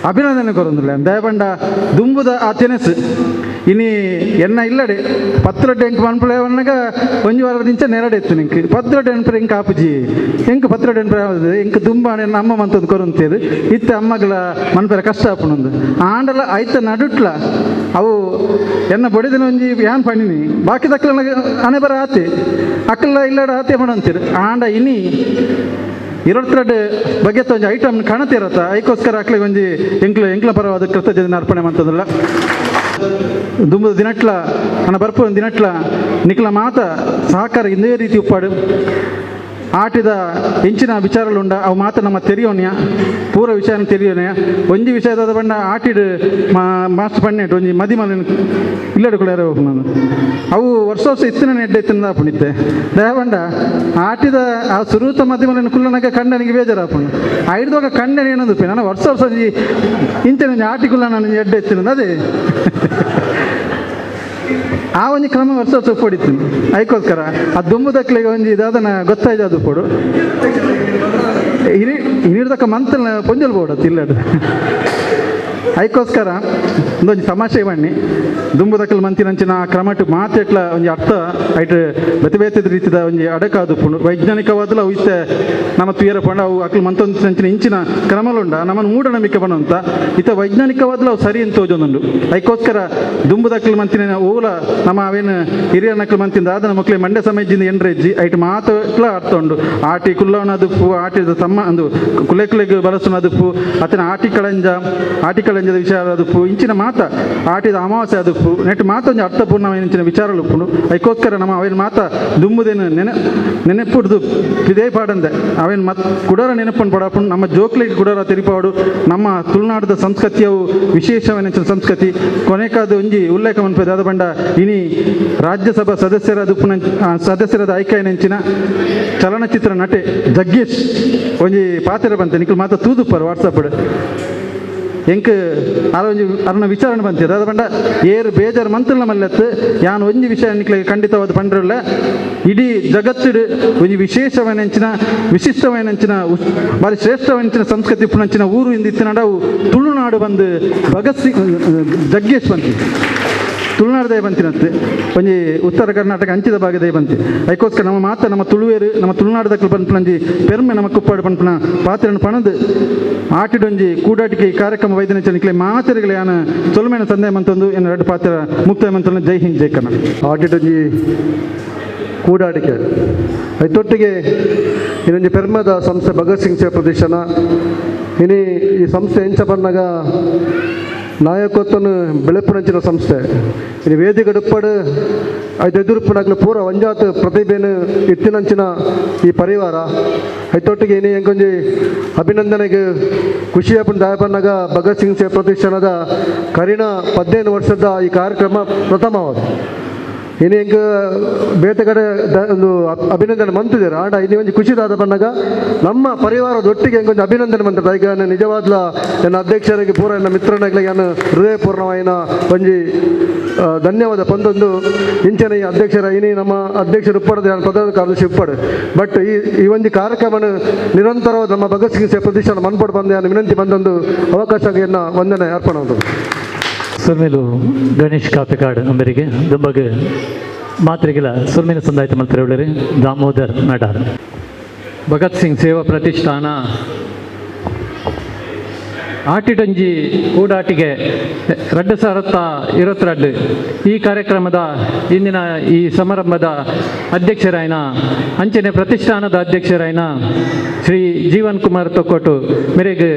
ಅಭಿನಂದನೆ ಕೊರೊಂದಿಲ್ಲ. ದಯಪಂಡ ದುಂಬುದ ಆ ತೆನಸು ಇನಿ ಎನ್ನ ಇಲ್ಲಡೆ 10 ರೊಡ್ಡೆ ಎಂಟು ಮನ್ಪುಳೆ ಒನ್ನಗ ಒಂಜಿ ವಾರ ದಿಂಚ ನೆರಡೆ ಇತ್ತು ನಿಂಕ್ 10 ರೊಡ್ಡೆ ಎನ್ಪುರೆ ಎಂಕ್ ಆಪುಜಿ ಎಂಕ್ 10 ರೊಡ್ಡೆ ಎನ್ಪುರೆ ಎಂಕ್ ದುಂಬ ಅಮ್ಮ ಮಂತದ್ದು ಕೊರೊಂತೇರು ಇತ್ತ ಅಮ್ಮಗಳ ಮನ್ಪೆರೆ ಕಷ್ಟ ಆಪುನೊಂದು ಆಂಡಲ ಐತ ನಡುಟ್ಲ ಅವು ಎನ್ನ ಬೊಡಿದಿನ ಒಂಜಿ ಯಾನ್ ಪಣಿನಿ ಬಾಕಿ ದಕ್ಕಲ ಅಣೆ ಬರ ಆತೆ ಅಕ್ಕಲ ಇಲ್ಲಡ ಆತೆ ಮಾಡಂತೀರು ಆಂಡ ಇನಿ 22 ಬಗೆತ ಒಂಜಿ ಐಟಮ್ ಕಾಣತಿರತ್ತ ಐಕೋಸ್ಕರ ಅಕ್ಲಿಗೆ ಒಂಜಿ ಎಂಕ್ಲ ಎಂಕ್ಲ ಪರವಾದ ಕೃತಜ್ಞತೆ ಅರ್ಪಣೆ ಮಾಡ್ತದಲ್ಲ. ದುಂಬದ ದಿನಟ್ಲ ನನ್ನ ಬರ್ಪು ದಿನಟ್ಲ ನಿಕ್ಲ ಮಾತ ಸಹಕಾರ ಇಂದೇ ರೀತಿ ಉಪ್ಪಾಡು ಆಟಿದ ಹೆಂಚಿನ ವಿಚಾರಗಳುಂಡ ಅವು ಮಾತ ನಮ್ಮ ತೆರಿಯೋನ್ಯ ಪೂರ ವಿಷಯನ ತೆರಿಯೋನ್ಯ ಒಂಜಿ ವಿಷಯದ ಬಣ್ಣ ಆಟಿಡು ಮಾಸ್ಟರ್ ಪಣ್ಣೆಟ್ ಒಂಜಿ ಮದಿ ಮನೆ ಇಲ್ಲಡು ಕೂಡ ನಾನು ಅವು ವರ್ಷ ವರ್ಷ ಇತ್ತಿನ ನೆಡ್ಡೆ ಇತ್ತಿನ ಪುಣಿತೆ ದಯಬಂಡ ಆಟಿದ ಆ ಸುರೂತ ಮದಿಮಲನ ಕುಲ್ಲನಾಗ ಕಂಡನಿಗೆ ಬೇಜಾರಾಪುಂಡು ಐಡ್ದೋಗ ಕಂಡನಿ ಏನೊಂದು ನಾನು ವರ್ಷ ವರ್ಷ ಒಂಜಿ ಇಂಚಿನ ಒಂಜಿ ಆಟಿ ಕುಲ್ಲ ನಾನು ಎಡ್ಡೆ ಇತ್ತಿನ ಅದೇ ಆ ಒಂಜಿ ಕ್ರಮ ವರ್ಷ ವರ್ಷ ಉಪ್ಪೊಡಿತೀನಿ ಅದಕ್ಕೋಸ್ಕರ ಆ ದುಂಬುದಕ್ಲಿಗೆ ಒಂಜಿ ಇದಾದನ ಗೊತ್ತಾಯ್ತು ಅದು ಉಪ್ಪೊಡು ಇನಿ ಹಿಡಿದಕ್ಕ ಮಂತಲ್ ಪೊಂಜಲ್ ಬೋಡ ತಿಲ್ಲಡು ಅದಕ್ಕೋಸ್ಕರ ಒಂದೊಂಜಿ ತಮಾಷೆ ಬನ್ನಿ ದುಂಬುದಕ್ಕಲ್ ಮಂತಿನಂಚಿನ ಆ ಕ್ರಮಟು ಮಾತೆಟ್ಲ ಒಂಜಿ ಅರ್ಥ ಐಟ್ ಬೇತೆ ಬೇತೆ ರೀತಿದ ಒಂಜಿ ಅಡಕಾದು ಪುಂಡು ವೈಜ್ಞಾನಿಕವಾದಲ ಅವು ಇತ್ತೆ ನಮ್ಮ ತುಯರ ಪಂಡ ಅವು ಅಕ್ಲು ಮಂತೊಂಚಿನ ಇಂಚಿನ ಕ್ರಮಲುಂಡ ನಮ್ಮನ್ನು ಮೂಢನಂಬಿಕೆ ಬಣ್ಣಂತ ಇತ್ತ ವೈಜ್ಞಾನಿಕವಾದಲ ಅವು ಸರಿ ಅಂತ ತೋಜೊಂದುಂಡು. ಅದಕ್ಕೋಸ್ಕರ ದುಂಬುದಕ್ಕಲ್ ಮಂತಿನ ಓಲ ನಮ್ಮ ಅವೇನು ಹಿರಿಯ ನಕ್ಲು ಮಂತಿಂದ ಆದ ಮಕ್ಕಳಿಗೆ ಮಂಡ್ಯ ಸಮಾಜದಿಂದ ಎಂಡ್ರೆಜ್ಜಿ ಐಟ್ ಮಾತಟ್ಲ ಅರ್ಥ ಉಂಡು ಆಟಿ ಕುಲ್ಲವನ ಅದುಪ್ಪು ಆಟಿದ ತಮ್ಮ ಅಂದು ಕುಲೆ ಕುಲೆಗೆ ಬಲಸುನ ಅದುಪ್ಪು ಅತನ ಆಟಿ ಕಳಂಜ ಆಟಿ ಕಳಂಜದ ವಿಚಾರ ಅದುಪ್ಪು ಇಂಚಿನ ಮಾತ ಆಟಿದ ಅಮಾವಾಸ್ಯೆ ಅದುಪ್ಪು ನೆಟ್ ಮಾತೊಂಜಿ ಅರ್ಥಪೂರ್ಣమైన ಇಂಚಿನ ವಿಚಾರలు ಉಪ್ಪುಂಡು. ಅದಕ್ಕೋಸ್ಕರ ನಮ್ಮ ಅವೇನು ಮಾತ ದುಂಬುದೇನು ನೆನೆಪುಡ್ದು ಇದೇ ಪಾಡಂದೆ ಅವೇನು ಮತ್ ಕುಡರ ನೆನಪನ್ನು ಪಡಪುಂಡು ನಮ್ಮ ಜೋಕ್ಲಿಗೆ ಕುಡರ ತೆರಿಪಾಡು ನಮ್ಮ ತುಳುನಾಡದ ಸಂಸ್ಕೃತಿಯವು ವಿಶೇಷమైన ಸಂಸ್ಕೃತಿ ಕೊನೆಕಾದ ಒಂಜಿ ಉಲ್ಲೇಖ ಮನ್ಪೆದ ದಾದ ಬಂಡ ಇನಿ ರಾಜ್ಯಸಭಾ ಸದಸ್ಯರಾದ ಸದಸ್ಯರಾದ ಆಯ್ಕೆಯಂಚಿನ ಚಲನಚಿತ್ರ ನಟೆ ಜಗ್ಗೇಶ್ ಒಂಜಿ ಪಾತ್ರ ಬಂತೆ ನಿಕ್ಲು ಮಾತ ತೂದುಪ್ಪರು ವಾಟ್ಸಪ್ ಎಂಕ್ ಅರ ಒಂಜಿ ಅರನ ವಿಚಾರಣೆ ಬಂತಿರ ಅದ ಬಂಡ ಏರು ಬೇಜಾರು ಮಂತ್ರನ ಮಲ್ಲತ್ತು ಯಾನ್ ಒಂಜಿ ವಿಷಯ ನಿಕ್ಲಿಗೆ ಖಂಡಿತವಾದ ಪಂಡ್ರಲ್ಲ ಇಡೀ ಜಗತ್ತಿಡು ಒಂಜಿ ವಿಶೇಷವೈನಂಚಿನ ವಿಶಿಷ್ಟವೈನಂಚಿನ ಬಾರಿ ಶ್ರೇಷ್ಠವೈನಂಚಿನ ಸಂಸ್ಕೃತಿ ಪುನಂಚಿನ ಊರು ಇಂದಿತ್ತಿನಡವು ತುಳುನಾಡು ಬಂದು ಭಗತ್ ಸಿಂಗ್ ಜಗ್ಗೇಶ್ ಬಂತಿ ತುಳುನಾಡದೇ ಬಂತಿನತ್ತೆ ಒಂಜಿ ಉತ್ತರ ಕರ್ನಾಟಕ ಅಂಚಿದ ಭಾಗದೇ ಬಂತಿ. ಅದಕ್ಕೋಸ್ಕರ ನಮ್ಮ ಮಾತ ನಮ್ಮ ತುಳುವೇರು ನಮ್ಮ ತುಳುನಾಡದ ಪನ್ಪುನಂಜಿ ಪೆರ್ಮೆ ನಮ್ಮ ಕುಪ್ಪಾಡು ಪನ್ಪುನ ಪಾತ್ರನ ಪಣದು ಆಟಿಡೊಂಜಿ ಕೂಡಾಟಿಕೆ ಈ ಕಾರ್ಯಕ್ರಮ ವೈದ್ಯನ ಚನಿಕ್ಲೆ ಮಾತೆರೆಗಳ ಯಾನ ಸೊಲ್ಮೇನ ಸಂದೇಹ ಮಂತೊಂದು ಎನ್ನ ಎರಡು ಪಾತ್ರ ಮುಕ್ತಾಯ ಮಂತೊಂದು. ಜೈ ಹಿಂದ್ ಜೈ ಕನ್ನಡ. ಆಟಿಡೊಂಜಿ ಕೂಡಾಟಿಕೆ ಐತೊಟ್ಟಿಗೆ ಇನ್ನೊಂದು ಪೆರ್ಮದ ಸಂಸ್ಥೆ ಭಗತ್ ಸಿಂಗ್ ಸೇವಾ ಪ್ರತಿಷ್ಠಾನ. ಇನಿ ಈ ಸಂಸ್ಥೆ ಎಂಚ ಪನ್ನಗ ನಾಯಕತ್ವನು ಬೆಳಪುನಂಚಿನ ಸಂಸ್ಥೆ. ಇನಿ ವೇದಿಕೆ ಉಪ್ಪಡು ಐದು ಎದುರುಪ್ಪುನಕ್ಲು ಪೂರ ಒಂಜಾತ್ ಪ್ರತಿಭೆನು ಇತ್ತಿನಂಚಿನ ಈ ಪರಿವಾರ. ಐತೊಟ್ಟಿಗೆ ಇನಿ ಎಂಕೊಂಜಿ ಅಭಿನಂದನೆಗೆ ಖುಷಿಯಪ್ಪನ ದಾಯಪನ್ನಾಗ ಭಗತ್ ಸಿಂಗ್ ಸೇವಾ ಪ್ರತಿಷ್ಠಾನದ ಕರಿನ 15 ವರ್ಷದ ಈ ಕಾರ್ಯಕ್ರಮ ಪ್ರಥಮವಾದ. ಇನ್ನು ಎಂಕ್ ಬೇತೆ ಕಡೆ ಒಂದು ಅಭಿನಂದನೆ ಮಂತಿದ್ದಾರೆ. ಆಂಡ ಇಲ್ಲಿ ಒಂಜಿ ಖುಷಿ ದಾದ ಪನ್ನಗ ನಮ್ಮ ಪರಿವಾರದೊಟ್ಟಿಗೆ ಎಂಕೊಂಜಿ ಅಭಿನಂದನೆ ಮಂತ. ಈಗ ನಿಜವಾದ್ಲ ನನ್ನ ಅಧ್ಯಕ್ಷರಿಗೆ ಪೂರ ನನ್ನ ಮಿತ್ರನಾಗ್ಲಿಗೆ ನಾನು ಹೃದಯಪೂರ್ಣವಾಯಿನ ಒಂಜಿ ಧನ್ಯವಾದ ಪಂದೊಂದು. ಇಂಚನ ಈ ಅಧ್ಯಕ್ಷರ ಇನಿ ನಮ್ಮ ಅಧ್ಯಕ್ಷರು ಉಪ್ಪಡದ ನಾನು ಪ್ರಧಾನ ಕಾರ್ಯದರ್ಶಿ ಉಪ್ಪಡು, ಬಟ್ ಈ ಈ ಒಂಜಿ ಕಾರ್ಯಕ್ರಮನ ನಿರಂತರವಾದ ನಮ್ಮ ಭಗತ್ ಸಿಂಗ್ ಸೇವಾ ಪ್ರತಿಷ್ಠಾನ ಮನ್ಪಡು ಬಂದ ನಾನು ವಿನಂತಿ ಬಂದೊಂದು ಅವಕಾಶಕ್ಕೆ ವಂದನೆ ಅರ್ಪಣೆ ಉಂಟು. ಸುರ್ಮಿಲು ಗಣೇಶ್ ಕಾಪಿಕಾಡ್ ಅಂಬರಿಗೆ ದುಂಬಗ್ ಮಾತ್ರೆಗಿಲ ಸುರ್ಮಿನ ಸಂದಾಯ್ತ ಮಲ್ತಿರವಳರಿ ದಾಮೋದರ್ ನಡಾರ್. ಭಗತ್ ಸಿಂಗ್ ಸೇವಾ ಪ್ರತಿಷ್ಠಾನ ಆಟಿಡಂಜಿ ಕೂಡಾಟಿಗೆ 2022 ಈ ಕಾರ್ಯಕ್ರಮದ ಇಂದಿನ ಈ ಸಮಾರಂಭದ ಅಧ್ಯಕ್ಷರಾಯನ ಅಂಚನೆ ಪ್ರತಿಷ್ಠಾನದ ಅಧ್ಯಕ್ಷರಾಯನ ಶ್ರೀ ಜೀವನ್ ಕುಮಾರ್ ತೊಕ್ಕೋಟು ಮೇರೆಗೆ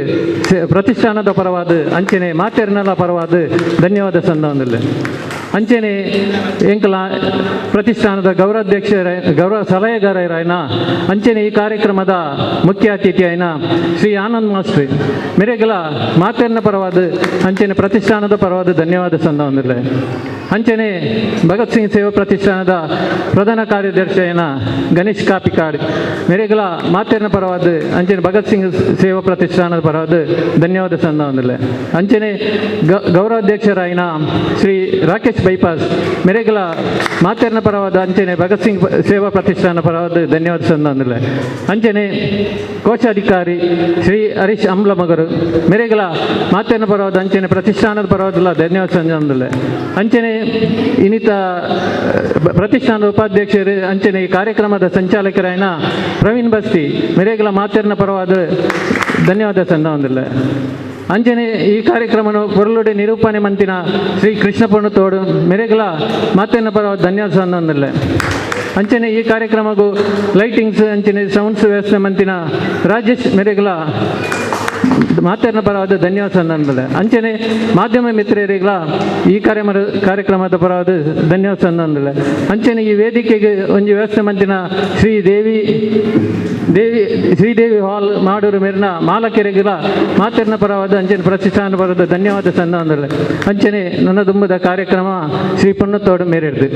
ಪ್ರತಿಷ್ಠಾನದ ಪರವಾದ ಅಂಚನೆ ಮಾತೆರ್ನಲ ಪರವಾದ ಧನ್ಯವಾದ ಸಂದೊಂದಿಲ್ಲ. ಅಂಚನೆ ಎಂಕಲ ಪ್ರತಿಷ್ಠಾನದ ಗೌರವಾಧ್ಯಕ್ಷರ ಗೌರವ ಸಲಹೆಗಾರರಾಯನ ಅಂಚನೆ ಈ ಕಾರ್ಯಕ್ರಮದ ಮುಖ್ಯ ಅತಿಥಿಯಾಯನ ಶ್ರೀ ಆನಂದ್ ಮಾಸ್ಟ್ರಿ ಮೇರೆಗೆಲ ಮಾತೆರ್ನ ಪರವಾದ ಅಂಚನೆ ಪ್ರತಿಷ್ಠಾನದ ಪರವಾದ ಧನ್ಯವಾದ ಸಂದೊಂದಿಲ್ಲ. ಅಂಚನೆ ಭಗತ್ ಸಿಂಗ್ ಸೇವಾ ಪ್ರತಿಷ್ಠಾನದ ಪ್ರಧಾನ ಕಾರ್ಯದರ್ಶಿಯನ ಗಣೇಶ್ ಕಾಪಿಕಾಡ್ ಮೇರೆಗೆಲ ಮಾತೆರ್ನ ಪರವಾದ ಅಂಚನೆ ಭಗತ್ ಸಿಂಗ್ ಸೇವಾ ಪ್ರತಿಷ್ಠಾನದ ಪರವಾದ ಧನ್ಯವಾದ ಸಂದೊಂದಿಲ್ಲ. ಅಂಚನೆ ಗೌರವಾಧ್ಯಕ್ಷರಾಯಿನ ಶ್ರೀ ರಾಕೇಶ್ ಬೈಪಾಸ್ ಮೇರೆಗೆಲ ಮಾತೆರ್ನ ಪರವಾದ ಅಂಚನೆ ಭಗತ್ ಸಿಂಗ್ ಸೇವಾ ಪ್ರತಿಷ್ಠಾನ ಪರವಾದ ಧನ್ಯವಾದ ಸಂದೊಂದಿಲ್ಲ. ಅಂಚನೆ ಕೋಶಾಧಿಕಾರಿ ಶ್ರೀ ಹರೀಶ್ ಅಂಬ್ಲಮಗರು ಮೇರೆಗೆಲ ಮಾತೆರ್ನ ಪರವಾದ ಅಂಚನೆ ಪ್ರತಿಷ್ಠಾನದ ಪರವಾದಲ್ಲ ಧನ್ಯವಾದ ಸಂದೊಂದಿಲ್ಲ. ಅಂಚನೆ ಇನ್ನಿತ ಪ್ರತಿಷ್ಠಾನದ ಉಪಾಧ್ಯಕ್ಷರು ಅಂಚನೆ ಈ ಕಾರ್ಯಕ್ರಮದ ಸಂಚಾಲಕರಾಯನ ಪ್ರವೀಣ್ ಬಸ್ತಿ ಮೇರೆಗೆಲ ಮಾತೆರ್ನ ಪರವಾದ ಧನ್ಯವಾದ ಸಂದೊಂದಿಲ್ಲ. ಅಂಚನೆ ಈ ಕಾರ್ಯಕ್ರಮನು ಪೊರ್ಲುಡೆ ನಿರೂಪಣೆ ಮಂತಿನ ಶ್ರೀ ಕೃಷ್ಣಪಣ್ಣು ತೋಡು ಮೆರೆಗಲ ಮಾತೆರ್ನ ಪರವಾದ ಧನ್ಯವಾದ ಸಂದೊಂದಿಲ್ಲ. ಅಂಚನೆ ಈ ಕಾರ್ಯಕ್ರಮಗೂ ಲೈಟಿಂಗ್ಸ್ ಅಂಚನೆ ಸೌಂಡ್ಸ್ ವ್ಯವಸ್ಥೆ ಮಂತಿನ ರಾಜೇಶ್ ಮೆರೆಗಲ ಮಾತೆರ್ನ ಪರವಾದ ಧನ್ಯವಾದ ಸಂದೊಂದಿಲ್ಲ. ಅಂಚನೆ ಮಾಧ್ಯಮ ಮಿತ್ರರಿಗಳ ಈ ಕಾರ್ಯಕ್ರಮದ ಪರವಾದ ಧನ್ಯವಾದ ಸಂದೊಂದಿಲ್ಲ. ಅಂಚನೆ ಈ ವೇದಿಕೆಗೆ ಒಂಜಿ ವ್ಯವಸ್ಥೆ ಮಂತಿನ ಶ್ರೀ ದೇವಿ ದೇವಿ ಶ್ರೀದೇವಿ ಹಾಲ್ ಮಾಡೂರು ಮೇರಿನ ಮಾಲಕೆರೆಗಿಲ ಮಾತೆರ್ನ ಪರವಾದ ಅಂಚನೆ ಪ್ರತಿಷ್ಠಾನ ಪರವಾದ ಧನ್ಯವಾದ ಸಂದೊಂದಿಲ್ಲ. ಅಂಚನೆ ನನ್ನ ದುಂಬದ ಕಾರ್ಯಕ್ರಮ ಶ್ರೀ ಪೊನ್ನತೋಡು ಮೇರೆಡ್ದು.